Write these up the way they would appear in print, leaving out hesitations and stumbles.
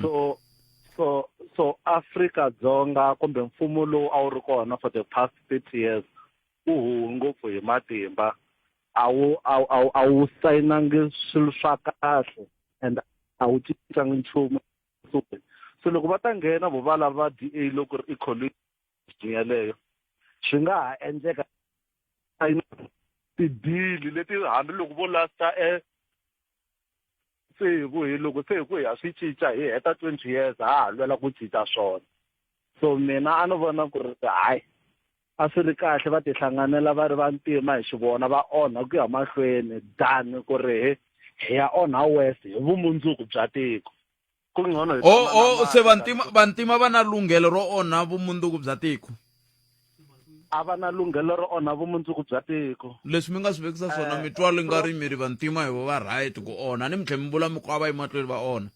So so so Afrika Dzonga kumbe mfumo lowu a wu ri kona for the past 30 years wu huhi ngopfu hi matimba, a wu a wu a wu sayinangi swilo swa kahle and a wu cincangi nchumu. So loko va ta nghena vo va lava DA loko ri i coalition yeleyo, swi nga ha endleka tidili leti hambiloko vo lasta e tsevu hi loko se hi ku hi ya swi cinca hi heta 20 years ha ha lwela ku cinca swona. So mina a ni vona ku ri hayi, a swi ri kahle va tihlanganela va ri vantima hi xivona va onha ku ya mahlweni than ku ri hi hi ya onha west hi vumundzuku bya tiko. Ku ngcono hi O tshama na o se mati than vantima ku vantima va na lunghelo ro onha vumundzuku bya tiko. A va na lunghelo ro onha vumundzuku bya tiko. Leswi mi nga swi vekisa swona mi twa li nga ri mi ri vantima hi vo va right ku onha ni mi tlhe mi vula mi ku a va yi mahlweni va onha.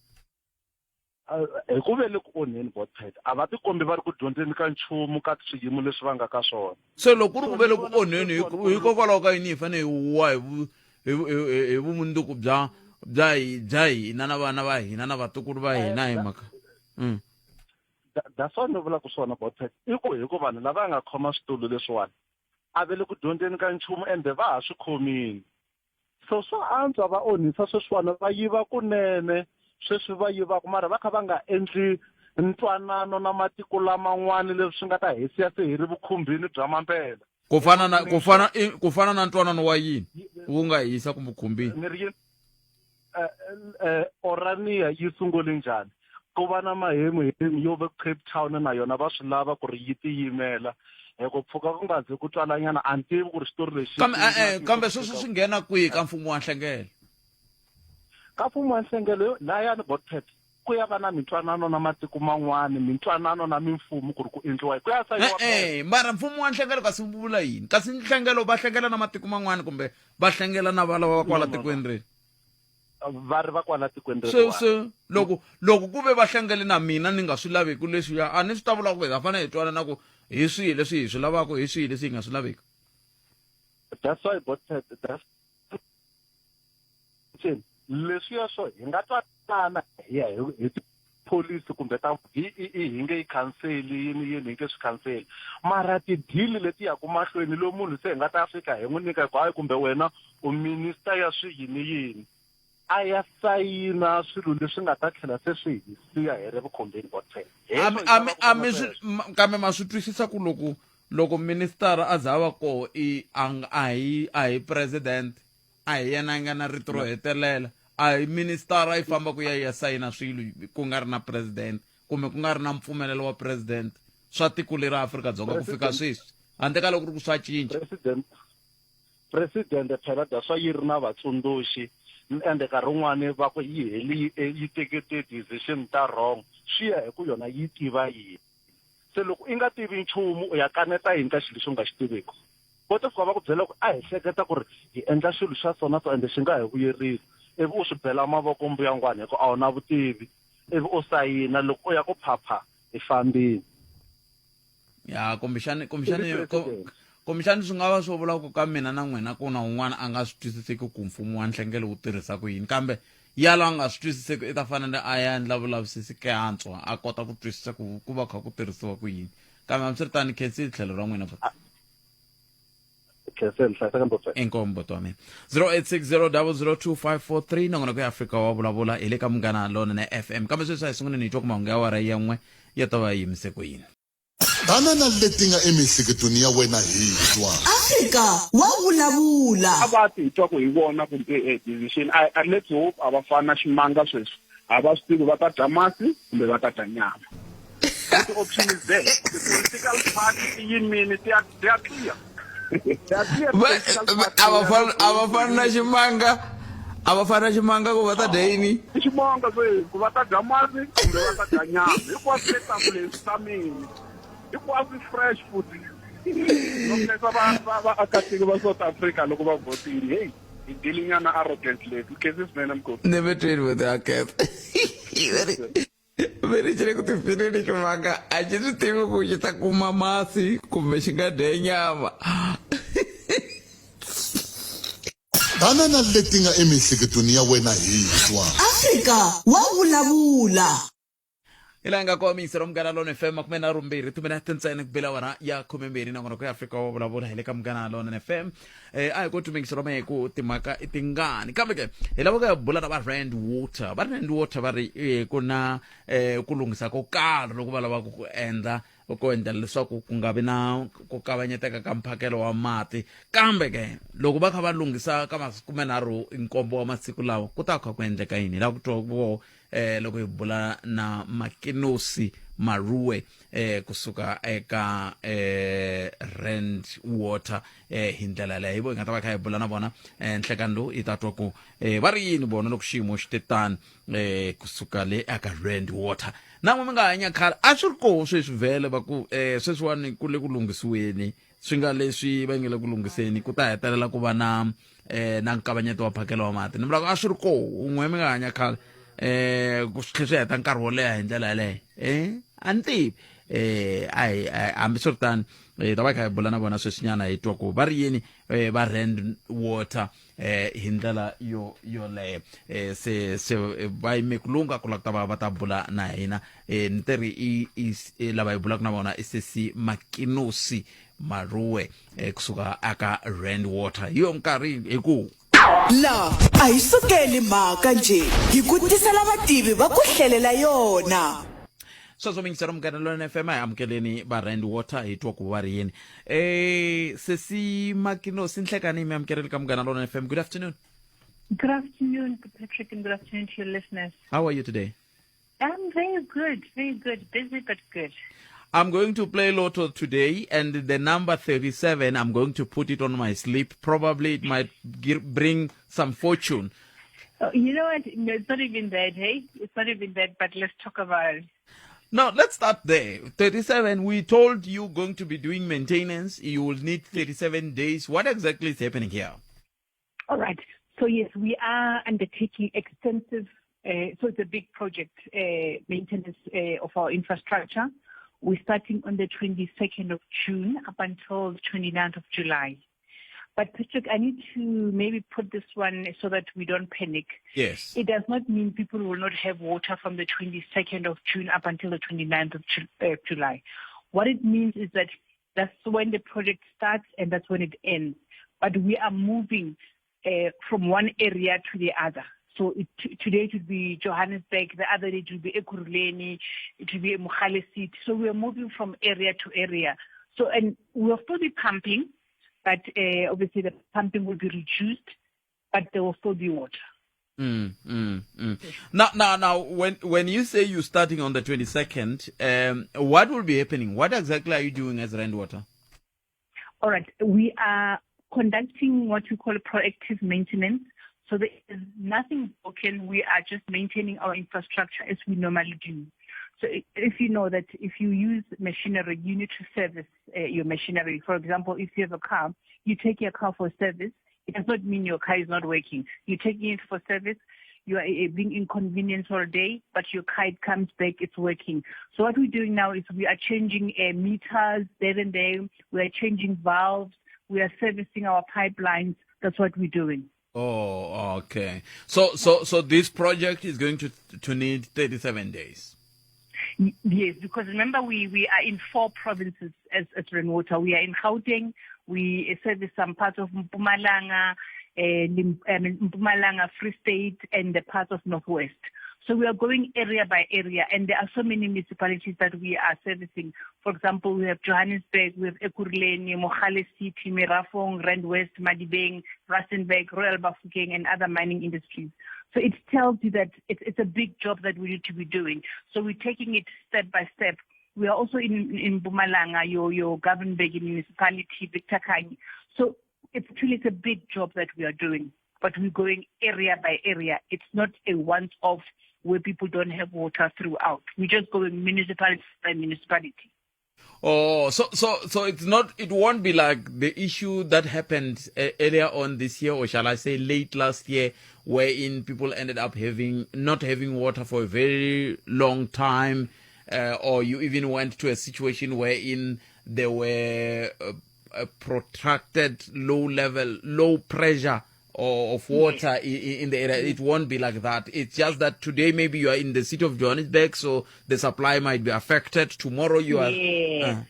Hi ku ve le ku onheni Botpet a va tikombi va ri ku dyondzeni ka nchumu ka swiyimo leswi va nga ka swona. Se loko ku ri So ku ve ni le ku vona onheni sweswiwani ku ri hikokwalaho ka yini hi fanele hi wa hi hi hi hi vumundzuku bya bya bya hina na vana va hina na vatukulu va hina hi mhaka. That's why ni vulaka swona Botpet i ku hi ku vanhu lava nga khoma switulu leswiwani a ve le ku dyondzeni ka nchumu ende va ha swi khomile. So swa antswa va onhisa sweswiwani va yiva kunene sweswi va yivaka mara va kha va nga endli ntwanano na matiko laman'wana leswi swi nga ta hi siya se hi ri vukhumbini bya mampela. Ku fana na ku fana i ku fana na ntwanano wa yini wu nga hi yisa ku vukhumbini? Ni ri yini Orania yi sungule njhani? Ku va na mahemuhemu yo va Cape Town na yona va swi lava ku ri yi tiyimela hi ku pfuka ku nga ze ku twalanyana a ni tivi ku ri xitori lexi Kambe e-e kambe sweswo swi nghena kwihi ka mfumo wa nhlengelo? Ka mfumo wa nhlengelo lahayani Botpet ku ya va na mintwanano na matiko man'wani, mintwanano na mimfumo ku ri ku endliwa ku ya sayiwa E-e mara mfumo wa nhlengelo kasi wu vula yini? Kasi nhlengelo va hlengela na matiko man'wani kumbe va hlengela na va lava va kwala tikweni reri? Va ri va kwala tikweni Se reriwani. se loko loko ku ve va hlengele na mina ni nga swi laveki leswiya a ni swi ta vula ku hi ta fanele hi twanana ku hi swihi leswi hi swi lavaka hi swihi leswi hi nga swi laveki. That's why Botpet that's leswiya swo hi nga twanana hi ya hi hi tipholisi kumbe ta BEE hi nge yi khanseli yini yini hi nge swi khanseli mara tidili leti yaka mahlweni lowu munhu se hi nga ta fika hi n'wi nyika ku hayi kumbe wena u minister ya swi yini yini a ya sayina swilo leswi nga ta tlhela se swi hi siya hi ri vukhumbini Botpet. A mi a mi a mi swi kambe ma swi twisisa ku loko loko minister a za a va koho i a a hi a hi president a hi yena a nga na rito ro hetelela a hi ministara yi famba ku ya yi ya sayina swilo ku nga ri na president kumbe ku nga ri na mpfumelelo wa president swa tiko leri Afrika-Dzonga ku fika sweswi handle ka loko ku ri ku swa cinca. President president phela that's why yi ri na vatsundzuxi ende nkarhi wun'wani va ku yi heli yi teke ti-decision ta wrong swi ya hi ku yona yi tiva yini. Se loko i nga tivi nchumu u ya kaneta yini ka xilo lexi u nga xi tiviki? Vo to fika va ku byela ku a hi hleketa ku ri hi endla xilo xa so na so ende xi nga hi vuyerisa ivi u swi bela mavoko mbuyangwana hi ku a wu na vutivi ivi u sayina loko u ya ku phapha hi fambile. Ya kumbexani kumbexani kumbexani swi nga va swo vula ku ka mina na n'wina ku na un'wana a nga swi twisiseki ku mfumo wa nhlengelo wu tirhisa ku yini kambe yalo a nga swi twisiseki i ta fanele a ya endla vulavisisi ke antswa a kota ku twisisa ku ku va kha ku tirhisiwa ku yini kambe hambiswiritano khensile tlhelo ra n'wina inkomu buti wa mina 0860002543 nongonoko ya Afrika wa vulavula hi le ka Munghana Lonene FM kambe sweswi a hi sunguleni hi twa ku mahungu ya awara ya n'we ya ta va yi yimise ku yini. Tana na leti nga emiehleketweni ya wena hi twa. Afrika wa vulavula. A va ti hi twa ku hi vona ku decision a let's hope a va fani na ximanga sweswi a va swi tivi va ta dya masi kumbe va ta dya nyama. The option is there. The political party ti yimile ti they are clear. They are clear. A va fani a va fani na ximanga a va fani na ximanga ku va ta dya yini? I ximanga se ku va ta dya masi kumbe va ta dya nyama hinkwaswo le tafuleni swi tamile hinkwaswo fresh futhi no khensa va va vaakatiko va South Africa loko va vhotile hey hi dilinyana arrogant leyi khensi swinene mkhulu ni mi twini buti wa khensa Ve ri xi le ku tifileni ximanga a xi swi tivi ku xi ta kuma masi kumbe xi nga dya nyama. Tana na leti nga emiehleketweni ya wena hi twa. Afrika wa vulavula. Hi laha nga komisa ra Munghana Lona FM 32 timinete ntsena ku bela wara ya 12 nakona ku ya Afrika wa vulavula hi le ka Munghana Lona FM. A hi ko tumekisa roma hi ku timhaka i tingani, kambe ke hi lava ku ya bula na va Rand Water. Va Rand Water va ri ku na ku lunghisa ko karhi loko va lavaka ku endla ku endlela leswaku ku nga vi na ku kavanyeteka ka mphakelo wa mati. Kambe ke loko va kha va lunghisa ka masiku 37 wa masiku lawa, ku ta kha ku endleka yini? Hi lava ku twa vo loko hi bula na Makenosi Marue kusuka eka Rand Water hi ndlela yaleyo hi vo hi nga ta va kha hi bula na vona nhlekani lowu, hi ta twa ku va ri yini vona loko xiyimo xi te tani kusuka le eka Rand Water. Na n'we mi nga hanya khale a swi ri koho, sweswi vhele va ku sweswiwani ku le ku lunghisiweni, swi nga leswi va nge le ku lunghiseni ku ta hetelela ku va na na nkavanyeto wa phakelo wa mati. Ni vula ku a swi ri koho un'we mi nga hanya khale ku swi tlhe swi heta nkarhi wo leha hi ndlela yaleyo, a ni tivi. A hi hambiswiritano hi ta va hi kha hi bula na vona sweswinyana, hi twa ku va ri yini va Rand Water hi ndlela yo yoleyo. Se se va yime ku lungha ku lava ku ta va va ta bula na hina. Ni te ri i lava hi bulaka na vona i sesi Makinosi Marue kusuka aka Rand Water. Hi yo nkarhi hi ku La a hi sukeli mhaka njhe, hi ku tisela vativi va ku hlelela yona. Sweswo mingisero Munghana Lonene FM, a hi amukeleni va Rand Water hi twa ku va ri yini. Sesi Makinosi, nhlekani mi amukeleni ka Munghana Lonene FM. Good afternoon. Good afternoon, Patrick, and good afternoon to your listeners. How are you today? I'm very good, very good. Busy, but good. I'm going to play Lotto today, and the number 37, I'm going to put it on my slip. Probably it might bring some fortune. Oh, you know what? No, it's not even that, hey? It's not even that, but let's talk about it. Now, let's start there. 37, we told you going to be doing maintenance. You will need 37 days. What exactly is happening here? All right. So, yes, we are undertaking extensive, so it's a big project, maintenance of our infrastructure. We're starting on the 22nd of June up until the 29th of July. But Patrick, I need to maybe put this one so that we don't panic. Yes. It does not mean people will not have water from the 22nd of June up until the 29th of July. What it means is that that's when the project starts and that's when it ends. But we are moving from one area to the other. So today it would be Johannesburg, the other day it would be Ekurhuleni, it would be Mogale City. So we are moving from area to area. And we'll still be pumping, but obviously the pumping will be reduced, but there will still be water. Now, when you say you're starting on the 22nd, what will be happening? What exactly are you doing as Rand Water? All right. We are conducting what we call proactive maintenance. So there is nothing broken. We are just maintaining our infrastructure as we normally do. So if you know that if you use machinery, you need to service your machinery. For example, if you have a car, you take your car for service. It does not mean your car is not working. You're taking it for service. You are being inconvenienced for a day, but your car, it comes back, it's working. So what we're doing now is we are changing meters there and there. We are changing valves. We are servicing our pipelines. That's what we're doing. Oh, okay. So this project is going to need 37 days. Yes, because remember we are in 4 provinces as Rand Water. We are in Gauteng. We service some parts of Mpumalanga, Mpumalanga, Free State, and the parts of Northwest. So we are going area by area, and there are so many municipalities that we are servicing. For example, we have Johannesburg, we have Ekurhuleni, Mogale City, Merafong, Rand West, Madibeng, Rustenburg, Royal Bafokeng, and other mining industries. So it tells you that it's a big job that we need to be doing. So we're taking it step by step. We are also in Mpumalanga, your Govan Mbeki municipality, Victor Khanye. So it's truly a big job that we are doing, but we're going area by area. It's not a once-off where people don't have water throughout. We're just going municipality by municipality. Oh, so it's not, it won't be like the issue that happened earlier on this year, or shall I say late last year, wherein people ended up not having water for a very long time, or you even went to a situation wherein there were a protracted low level, low pressure of water in the area. It won't be like that. It's just that today maybe you are in the city of Johannesburg, so the supply might be affected. Tomorrow you are. Yes.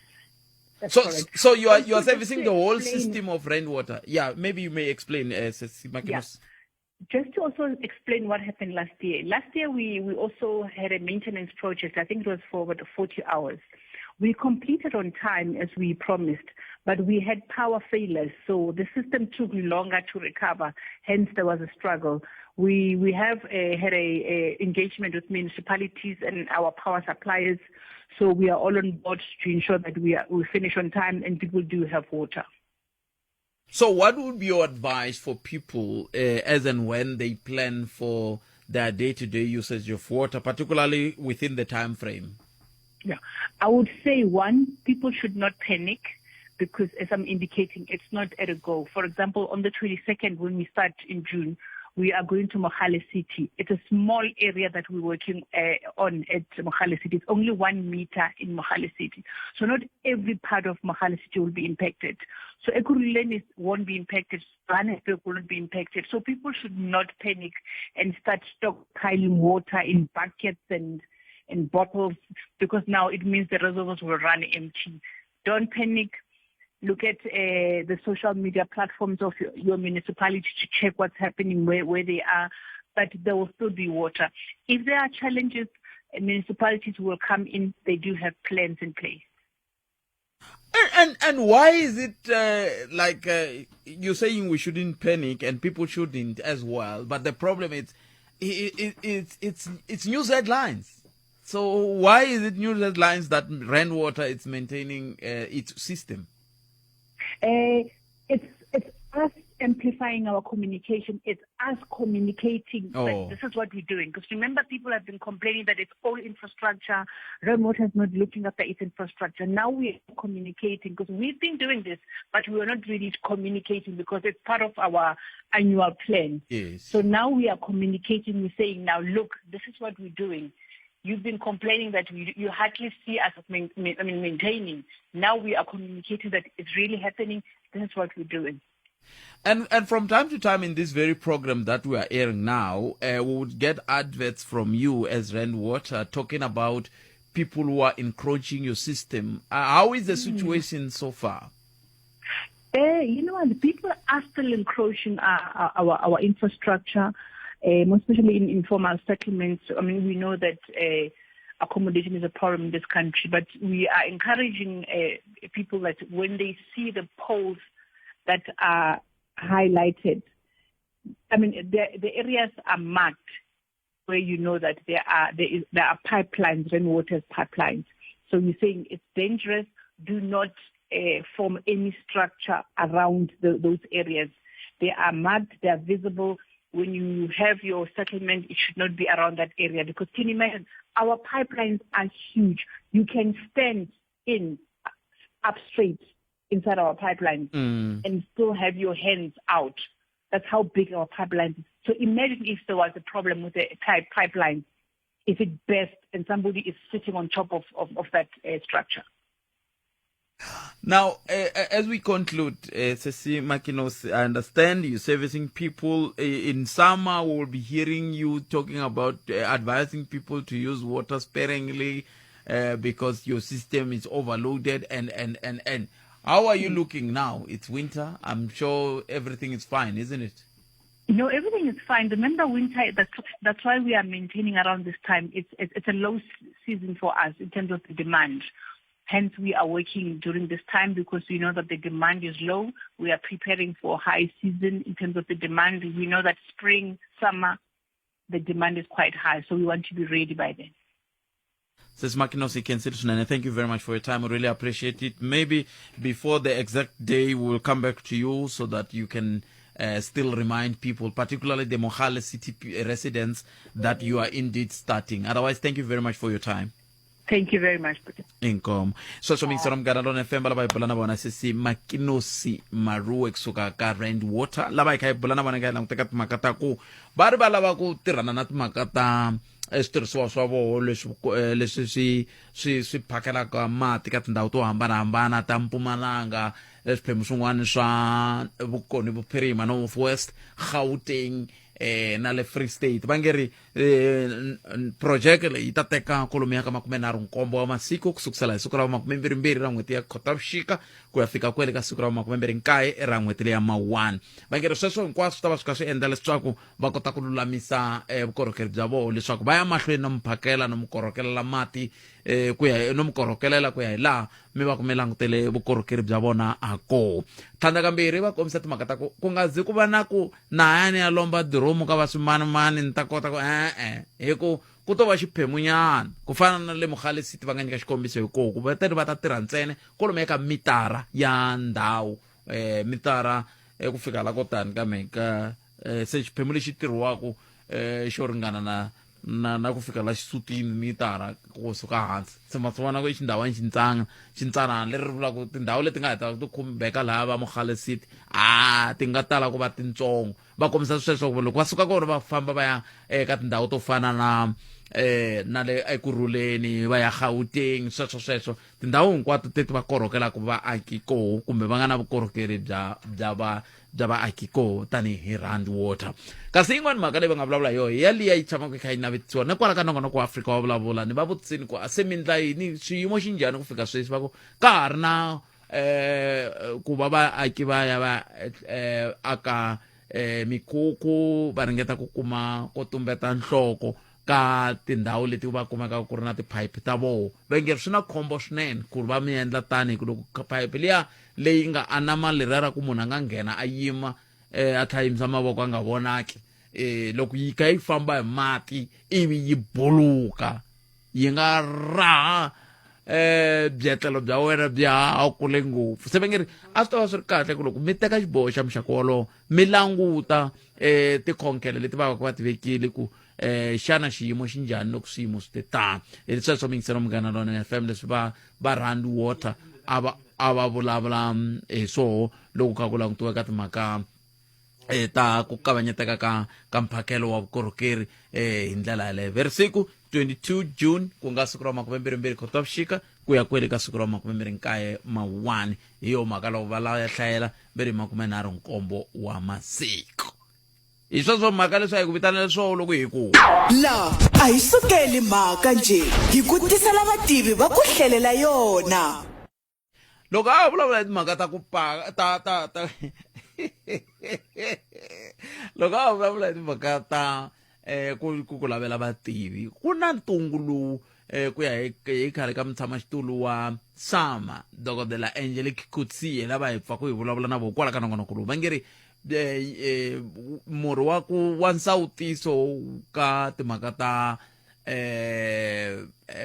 That's So, correct. so you are Also, you are just to servicing the whole explain- system of Rand Water. Yeah, maybe you may explain, Sesi Makenosi. Just to also explain what happened last year. Last year, we also had a maintenance project. I think it was for about 40 hours. We completed on time as we promised, but we had power failures, so the system took longer to recover. Hence, there was a struggle. We have had a engagement with municipalities and our power suppliers, so we are all on board to ensure that we finish on time and people do have water. So what would be your advice for people as and when they plan for their day-to-day usage of water, particularly within the time frame? Yeah, I would say, one, people should not panic because, as I'm indicating, it's not at a go. For example, on the 22nd, when we start in June, we are going to Mogale City. It's a small area that we're working on at Mogale City. It's only 1 meter in Mogale City. So not every part of Mogale City will be impacted. So Ekurhuleni won't be impacted. Johannesburg will not be impacted. So people should not panic and start stockpiling water in buckets and bottles, because now it means the reservoirs will run empty. Don't panic. Look at the social media platforms of your municipality to check what's happening, where they are, but there will still be water. If there are challenges, municipalities will come in. They do have plans in place. And why is it you're saying we shouldn't panic and people shouldn't as well? But the problem is, it's news headlines. So why is it news headlines that Rand Water is maintaining its system? It's us amplifying our communication. It's us communicating that this is what we're doing. Because remember, people have been complaining that it's all infrastructure. Rand Water is not looking after its infrastructure. Now we're communicating because we've been doing this, but we are not really communicating because it's part of our annual plan. So now we are communicating. We're saying, now, look, this is what we're doing. You've been complaining that you hardly see us maintaining. Now we are communicating that it's really happening. This is what we're doing. And from time to time in this very program that we are airing now, we would get adverts from you as Rand Water talking about people who are encroaching your system. How is the situation so far? You know what? People are still encroaching our infrastructure, most especially in informal settlements. We know that accommodation is a problem in this country, but we are encouraging people that when they see the poles that are highlighted, the areas are marked where you know that there are pipelines, rainwater pipelines. So you're saying it's dangerous. Do not form any structure around those areas. They are marked, they are visible. When you have your settlement, it should not be around that area, because can you imagine, our pipelines are huge. You can stand in up straight inside our pipelines and still have your hands out. That's how big our pipeline is. So imagine if there was a problem with the type pipeline, if it burst and somebody is sitting on top of that structure. Now, as we conclude, Sesi Makenosi, I understand you're servicing people. In summer, we'll be hearing you talking about advising people to use water sparingly because your system is overloaded. And how are you looking now? It's winter. I'm sure everything is fine, isn't it? No, everything is fine. Remember, winter, that's why we are maintaining around this time. It's a low season for us in terms of the demand. Hence, we are working during this time because we know that the demand is low. We are preparing for high season in terms of the demand. We know that spring, summer, the demand is quite high. So we want to be ready by then. Sesi Makenosi Kensitsunene, thank you very much for your time. We really appreciate it. Maybe before the exact day, we will come back to you so that you can still remind people, particularly the Mogale City residents, that you are indeed starting. Otherwise, thank you very much for your time. Thank you very much. Inkomo. Sweswo mi yingisela Munghana Lonene FM, lava hi bula na vona Sesi Makenosi Marue kusuka ka Rand Water, lava hi kha hi bula na vona hi kha hi languta ka timhaka ta ku va ri va lava ku tirhana na timhaka ta switirhisiwa swa voho leswi leswi swi swi swi phakelaka mati ka tindhawu to hambanahambana ta Mpumalanga, swiphemu swin'wana swa Vukoni Vuphirima, North West, Gauteng na le Free State. Va nge ri projeke leyi yi ta teka kwalomuya ka 37 wa masiku, ku sukusela hi siku ra 22 ra n'hweti ya Khotavuxika ku ya fika kwele ka siku ra 29 ra n'hweti leya Mawuwani. Va nge ri sweswo hinkwaswo swi ta va swi kha swi endla leswaku va kota ku lulamisa vukorhokeri bya vona leswaku va ya mahlweni no mi phakela no mi korhokelela mati ku ya no mi korhokelela ku ya hi laha mi va ku mi langutele vukorhokeri bya vona ha koho. Tlhandlakambirhi, va kombisa timhaka ta ku ku nga zi ku va na ku na ya ni ya lomba diromu ka va swimanimani ni ta kota ku e-e, hi ku ku to va xiphemunyana ku fana na le Mogale City va nga nyika xikombiso hi koho ku va teri va ta tirha ntsena kwalomu eka mitara ya ndhawu, mitara ku fika la ko tani kambe ka se xiphemu lexi tirhiwaka xo ringana na na na ku fika la xisutini mitara kusuka hansi. Se ma swi vona ku i xindhawani xintsana xintsanana leri ri vulaka tindhawu leti nga heta ti khumbeka laha va Mogale City a ti nga tala ku va tintsongo. Va kombisa sweswo ku loko va suka kona va famba va ya eka tindhawu to fana na na le Ekurhuleni, va ya Gauteng, sweswo sweswo tindhawu hinkwato teti va korhokelaka vaaki koho kumbe va nga na vukorhokeri bya bya va bya vaaki koho tanihi Rand Water. Kasi yin'wana mhaka leyi va nga vulavula hi yona hi yaliya yi tshamaka yi kha yi navetisiwa na kwala ka nongonoko wa Afrika wa vulavula, ni va vutisini ku a se mi ndla yini, swiyimo xi njhani ku fika sweswi, va ku ka ha ri na ku va vaaki va ya va aka mikhukhu, va ringeta ku kuma ko tumbeta nhloko ka tindhawu leti va kumekaka ku ri na tiphayiphi ta voho. Va nge swi na khombo swinene ku ri va mi endla tani, hi ku loko phayiphi liya leyi nga anama leriya ra ku munhu a nga nghena a yima a tlhela a yimisa mavoko a nga vonaki, loko yi kha yi famba hi mati ivi yi buluka, yi nga raha byetlelo bya wena bya ha kule ngopfu. Se va nge ri a swi ta va swi ri kahle ku loko mi teka xiboho xa muxaka wolowo mi languta tikhonkhele leti va va va ti vekile ku xana xiyimo xi njhani loko swiyimo swi te tano. Hi sweswo mingiselo Munghana Lonene FM leswi va va Rand Water a va a va vulavula hi swoho loko kha ku langutiwa ka timhaka ta ku kavanyeteka ka ka mphakelo wa vukorhokeri hi ndlela yaleyo. Veri siku 22 June, ku nga siku ra 22 Khotavuxika ku ya kwele ka siku ra 29 Mawuwani, hi yo mhaka loko va la ya hlayela ve ri 37 wa masiku. Hi sweswo mhaka leswi a hi ku vitanela swoho loko hi ku La a hi sukeli mhaka njhe, hi ku tisela vativi va ku hlelela yona. Loko a vulavula hi timhaka ta ku pa ta ta ta loko a vulavula hi timhaka ta ku ku ku lavela vativi, ku na ntungu lowu ku ya hi hi khale ka mutshamaxitulu wa SAMA, Dokodela Angelique Coetzee, lava hi pfaku hi vulavula na vona kwala ka nongonoko lowu, va nge ri murhi wa ku wa nsawutiso ka timhaka ta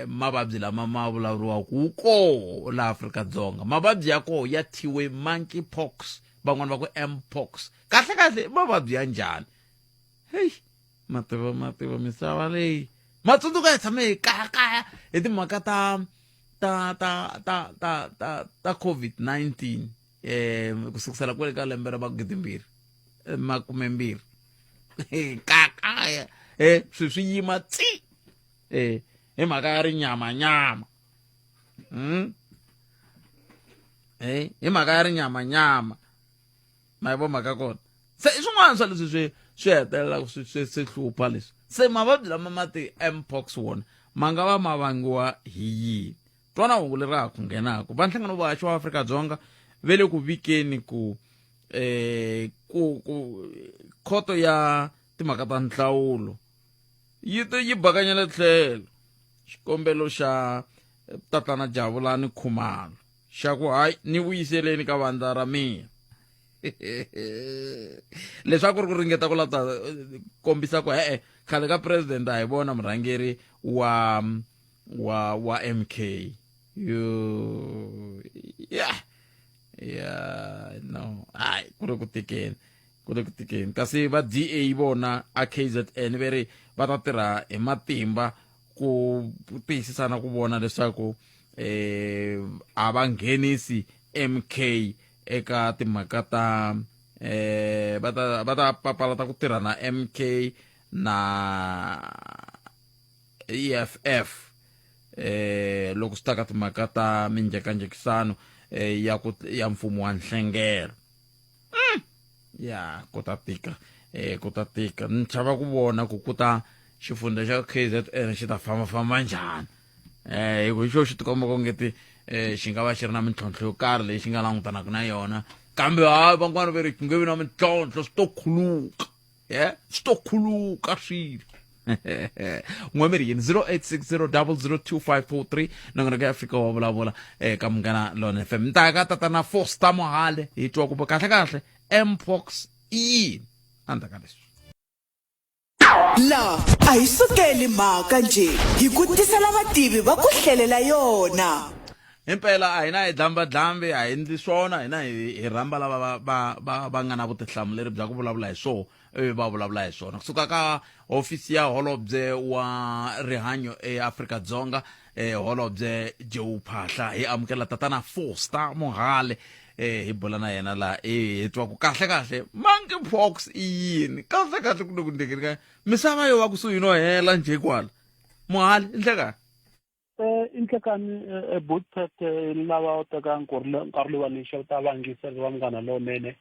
mavabyi lama ma vulavuriwaka wu koho laha Afrika-Dzonga. Mavabyi ya koho ya thyiwe monkeypox, van'wani va ku mpox. Kahle kahle i mavabyi ya njhani? Heyi, mativa mativa misava leyi. Matsundzuka hi tshame hi kayakaya hi timhaka ta ta ta ta ta ta ta COVID-19 ku sukusela kwale ka lembe ra magidimbirhi makumembirhi kakaya swi swi yima tsi hi mhaka ya rinyama nyama hi mhaka ya rinyama nyama ma yi vo mhaka kona. Se i swin'wana swa leswi swi swi hetelelaka swi swi swi hlupha leswi. Se mavabyi lama ma ti-mpox wona ma nga va ma vangiwa hi yini? Twana hungu leri ra ha ku nghenaka. Va nhlangano wa vahaxi wa Afrika-Dzonga ve le ku vikeni ku ku ku khoto ya timhaka ta nhlawulo yi te yi bakanyela tlhelo xikombelo xa tatana Jabulani Khumalo xa ku hayi ni vuyiseleni ka vandla ra mina, leswaku ri ku ringeta ku lata kombisa ku e-e khale ka president a hi vona murhangeri wa wa wa MK. Yo yeah yeah no, hayi ku ri ku tikeni, ku le ku tikeni. Kasi va DA vona a KZN ve ri va ta tirha hi matimba ku tiyisisa na ku vona leswaku a va nghenisi MK eka timhaka ta va ta va ta papalata ku tirha na MK na EFF eh loko swi ta ka timhaka ta minjhekanjhekisano eh, ya ku ya mfumo wa nhlengelo mm. ya ku ta tika eh ku ta tika ni chava ku vona ku ku ta xifundza xa KZN xi ta famba famba njhani eh hi ku hi xo xi tikomba ku ngeti eh xi nga va xi ri na mintlhontlho yo karhi leyi xi nga langutanaka na yona kambe hayi van'wana va ri ku nge vi na mintlhontlho swi to khuluka ye swi to khuluka swilo n'we mi ri yini 0860002543 nongonoko ya afrika wa vulavula eka munghana lona fm ni ta ya ka tatana foster mohale hi twa ku kahle kahle mpox i yini endzhaku ka leswi La a hi sukeli mhaka njhe hi ku tisela vativi va ku hlelela yona. Himpela a hina hi dlambadlambi a hi endli swona hina hi hi rhamba lava va va va va nga na vutihlamuleri bya ku vulavula hi swoho ivi va vulavula hi swona kusuka ka hofisi ya holobye wa rihanyo eAfrika-Dzonga eh, holobye Joe Phahla hi amukela tatana Foster Mohale eh, hi bula na yena laha eh, hi twa ku kahle kahle monkeypox i yini kahle kahle ku le ku ndlekeni ka misava yo va kusuhi no hela njhe kwala Mohale i nhlekani Eh, i nhlekani eh, eh, bootpet lava u teka nkarhi lowani xewuta vangiseri va munghana lowunene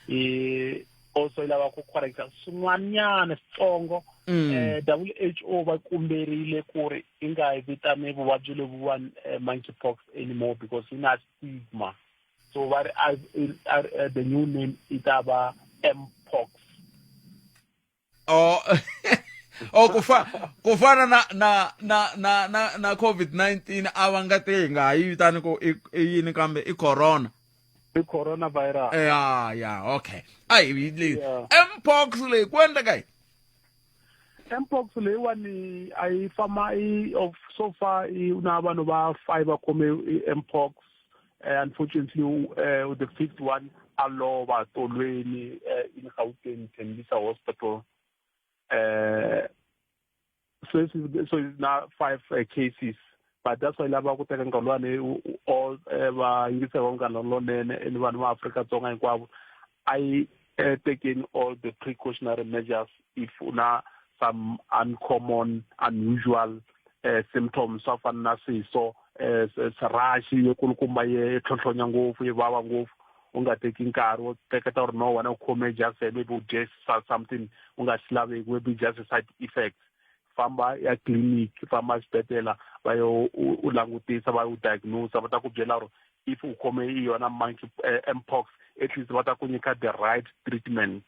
i also yi lava ku correcta swin'wanyana switsongo eh WHO va kumberile ku ri i nga yi vitani vuvabyi lebyiwani monkeypox anymore because yi na stigma so va ri the new name i ta va mpox oh oh ku fa ku fana na na na na na na COVID-19 a va nga te hi nga ha yi vitani ku i i yini kambe i corona i coronavirus ya ya okay a hi leyi mpox leyi ku endleka yini mpox leyiwani a yi fama i of so far i na vanhu va five va khome mpox unfortunately the fifth one a lova tolweni in Gauteng Tembisa Hospital sweswi so na five cases but that's why lava ku teka nkarhi luwani all va yingisela va munghana lonene and vanhu va Afrika-Dzonga hinkwavo a yi taking all the precautionary measures if u na some uncommon unusual symptoms swa fana na swiso rashi yo kulukumba ye tlhontlhonya ngopfu yi vava ngopfu u nga teki nkarhi wo teketa uri no wena u khome just maybe u dye something u nga xi laveki maybe just side effects famba ya clinic famba xibedhlele va yo u langutisa va u diagnose va ta ku byela uri if u khome i yona monkey mpox at least va ta ku nyika the right treatment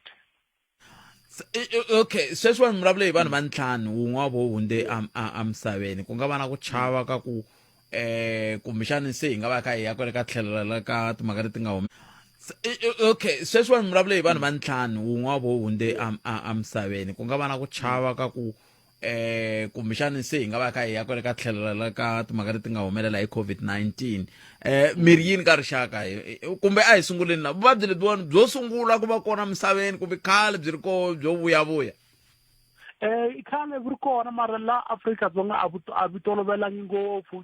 okay sweswi vanhu vulavule hi vanhu va ntlhanu wun'we wa vo hundze emisaveni ku nga va na ku chava ka ku eh kumbexani se hi nga va kha hi ya kwale ka tlhelo la ka timhaka leti nga huma okay sweswi vanhu vulavule hi vanhu va ntlhanu wun'we wa vo hundze emisaveni ku nga va na ku chava ka ku eh kumbexani se hi nga va kha hi ya kwale ka tlhelo la ka timhaka leti nga humelela hi COVID-19 eh miri yini ka rixaka kumbe a hi sunguleni la vuvabyi lebyiwani byo sungula ku va kona misaveni kumbe khale byi ri koho byo vuyavuya eh i khale byi ri kona mara la Afrika-Dzonga a vu a vi tolovelangi ngopfu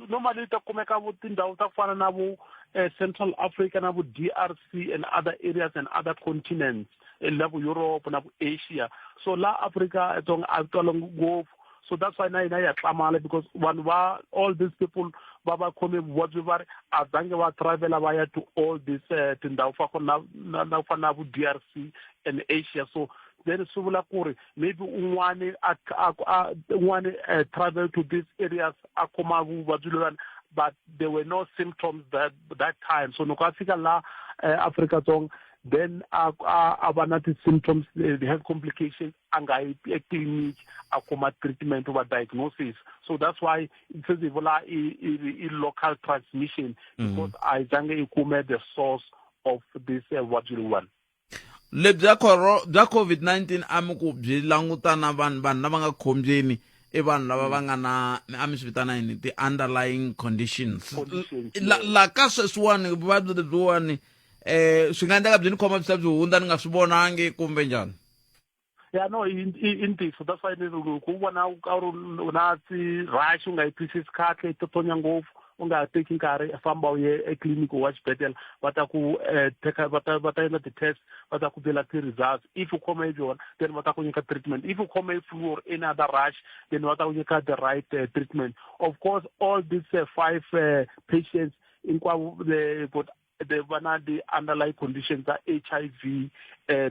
normally ta kumeka vo tindhawu ta ku fana na vo Central Africa na vo D_R_C and other areas and other continents la ku Europe na ku Asia so la Afrika Dzonga a twala ngopfu so that's why na hina ya tlamala because vanhu va all these people va va khome vuvabyi va ri a zange va travel va ya to all these tindhawu fa na na ku fana na vo D_R_C and Asia so then swi vula ku ri maybe un'wani a a un'wani travel to these areas a khoma vuvabyi loyani but there were no symptoms that that time so loko a fika la Afrika Dzonga then a a a va na ti-symptoms the health complications a nga yi etliliniki a kuma treatment va diagnosis so that's why se hi vula i i local transmission because a yi zange yi kume the source of this vuvabyi leyiwani lebya khoro bya COVID-19 a mi ku byi languta na vanhu vanhu lava nga khombyeni i vanhu lava va nga na a mi swi vitana yini ti-underlying conditions la la ka sweswiwani vuvabyi lebyiwani eh swi nga endleka byi ni khoma byi byi hundza ni nga swi vonangi kumbe njhani ya no i ntiyiso that's why ni ku vona ka ri u na ti-rash u nga yi twisisi kahle yi totsonya ngopfu U nga teki nkarhi, famba u ye etliliniki wa xibedhlele, va ta ku teka, va ta endla ti-test, va ta ku byela ti-results. If u khome hi byona, then va ta ku nyika treatment. If u khome hi flu or any other rash, then va ta ku nyika the right treatment. Of course, all these five patients hinkwavo they got they va na the underlying conditions tsa HIV.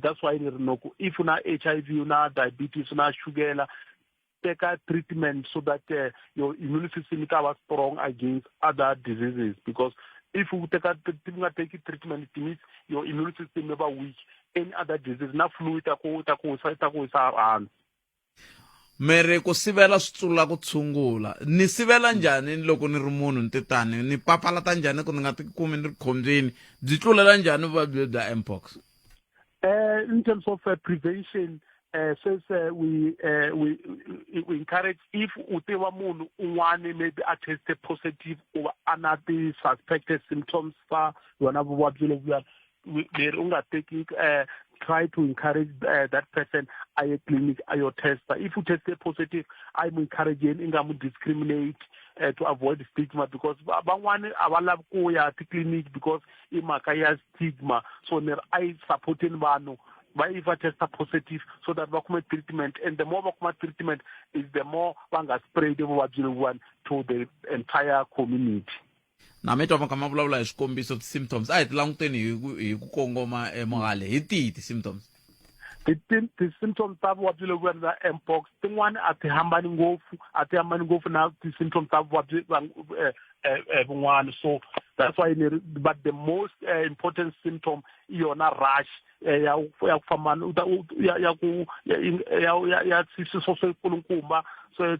That's why ni ri noku if u na HIV, u na diabetes, u na chukela, teka treatment so that your immune system yi ta va strong against other diseases, because if u teka u nga teki treatment, it means your immune system yi va weak. Any other disease na flu yi ta ku wisa hansi. Mi ri ku sivela swi tsula ku tshungula. Ni sivela njhani loko ni ri munhu ni titani? Ni papalata njhani ku ni nga tikumi ni ri khombyeni? Byi tlulela njhani vuvabyi bya mpox? In terms of prevention, since we encourage, if u tiva munhu un'wani maybe a tested positive or a na ti-suspected symptoms ta yona vuvabyi lebyiya, leri u nga teki, try to encourage that person a ye clinic a yo testa. If u tested positive, a yi mu encourage i nga mu discriminate, to avoid stigma, because van'wani a va lavi ku ya titliliniki because i mhaka ya stigma. So ni ri a yi supporteni vanhu va if va testa positive so that va kume treatment, and the more va kuma treatment is the more va nga spread vuvabyi lebyiwani to the entire community. Na mi twa ma kha ma vulavula hi swikombiso, ti-symptoms. A hi ti languteni hi ku kongoma eMogale. Hi tihi ti-symptoms? Ti-symptoms ta vuvabyi lebyiwani bya mpox, tin'wani a ti hambani ngopfu, a ti hambani ngopfu na ti-symptoms ta vuvabyi vun'wana. So that's why ni ri, but the most important symptom i yona rash ya ku famba ya ya ku ya ya ya swiso swe kulukumba swe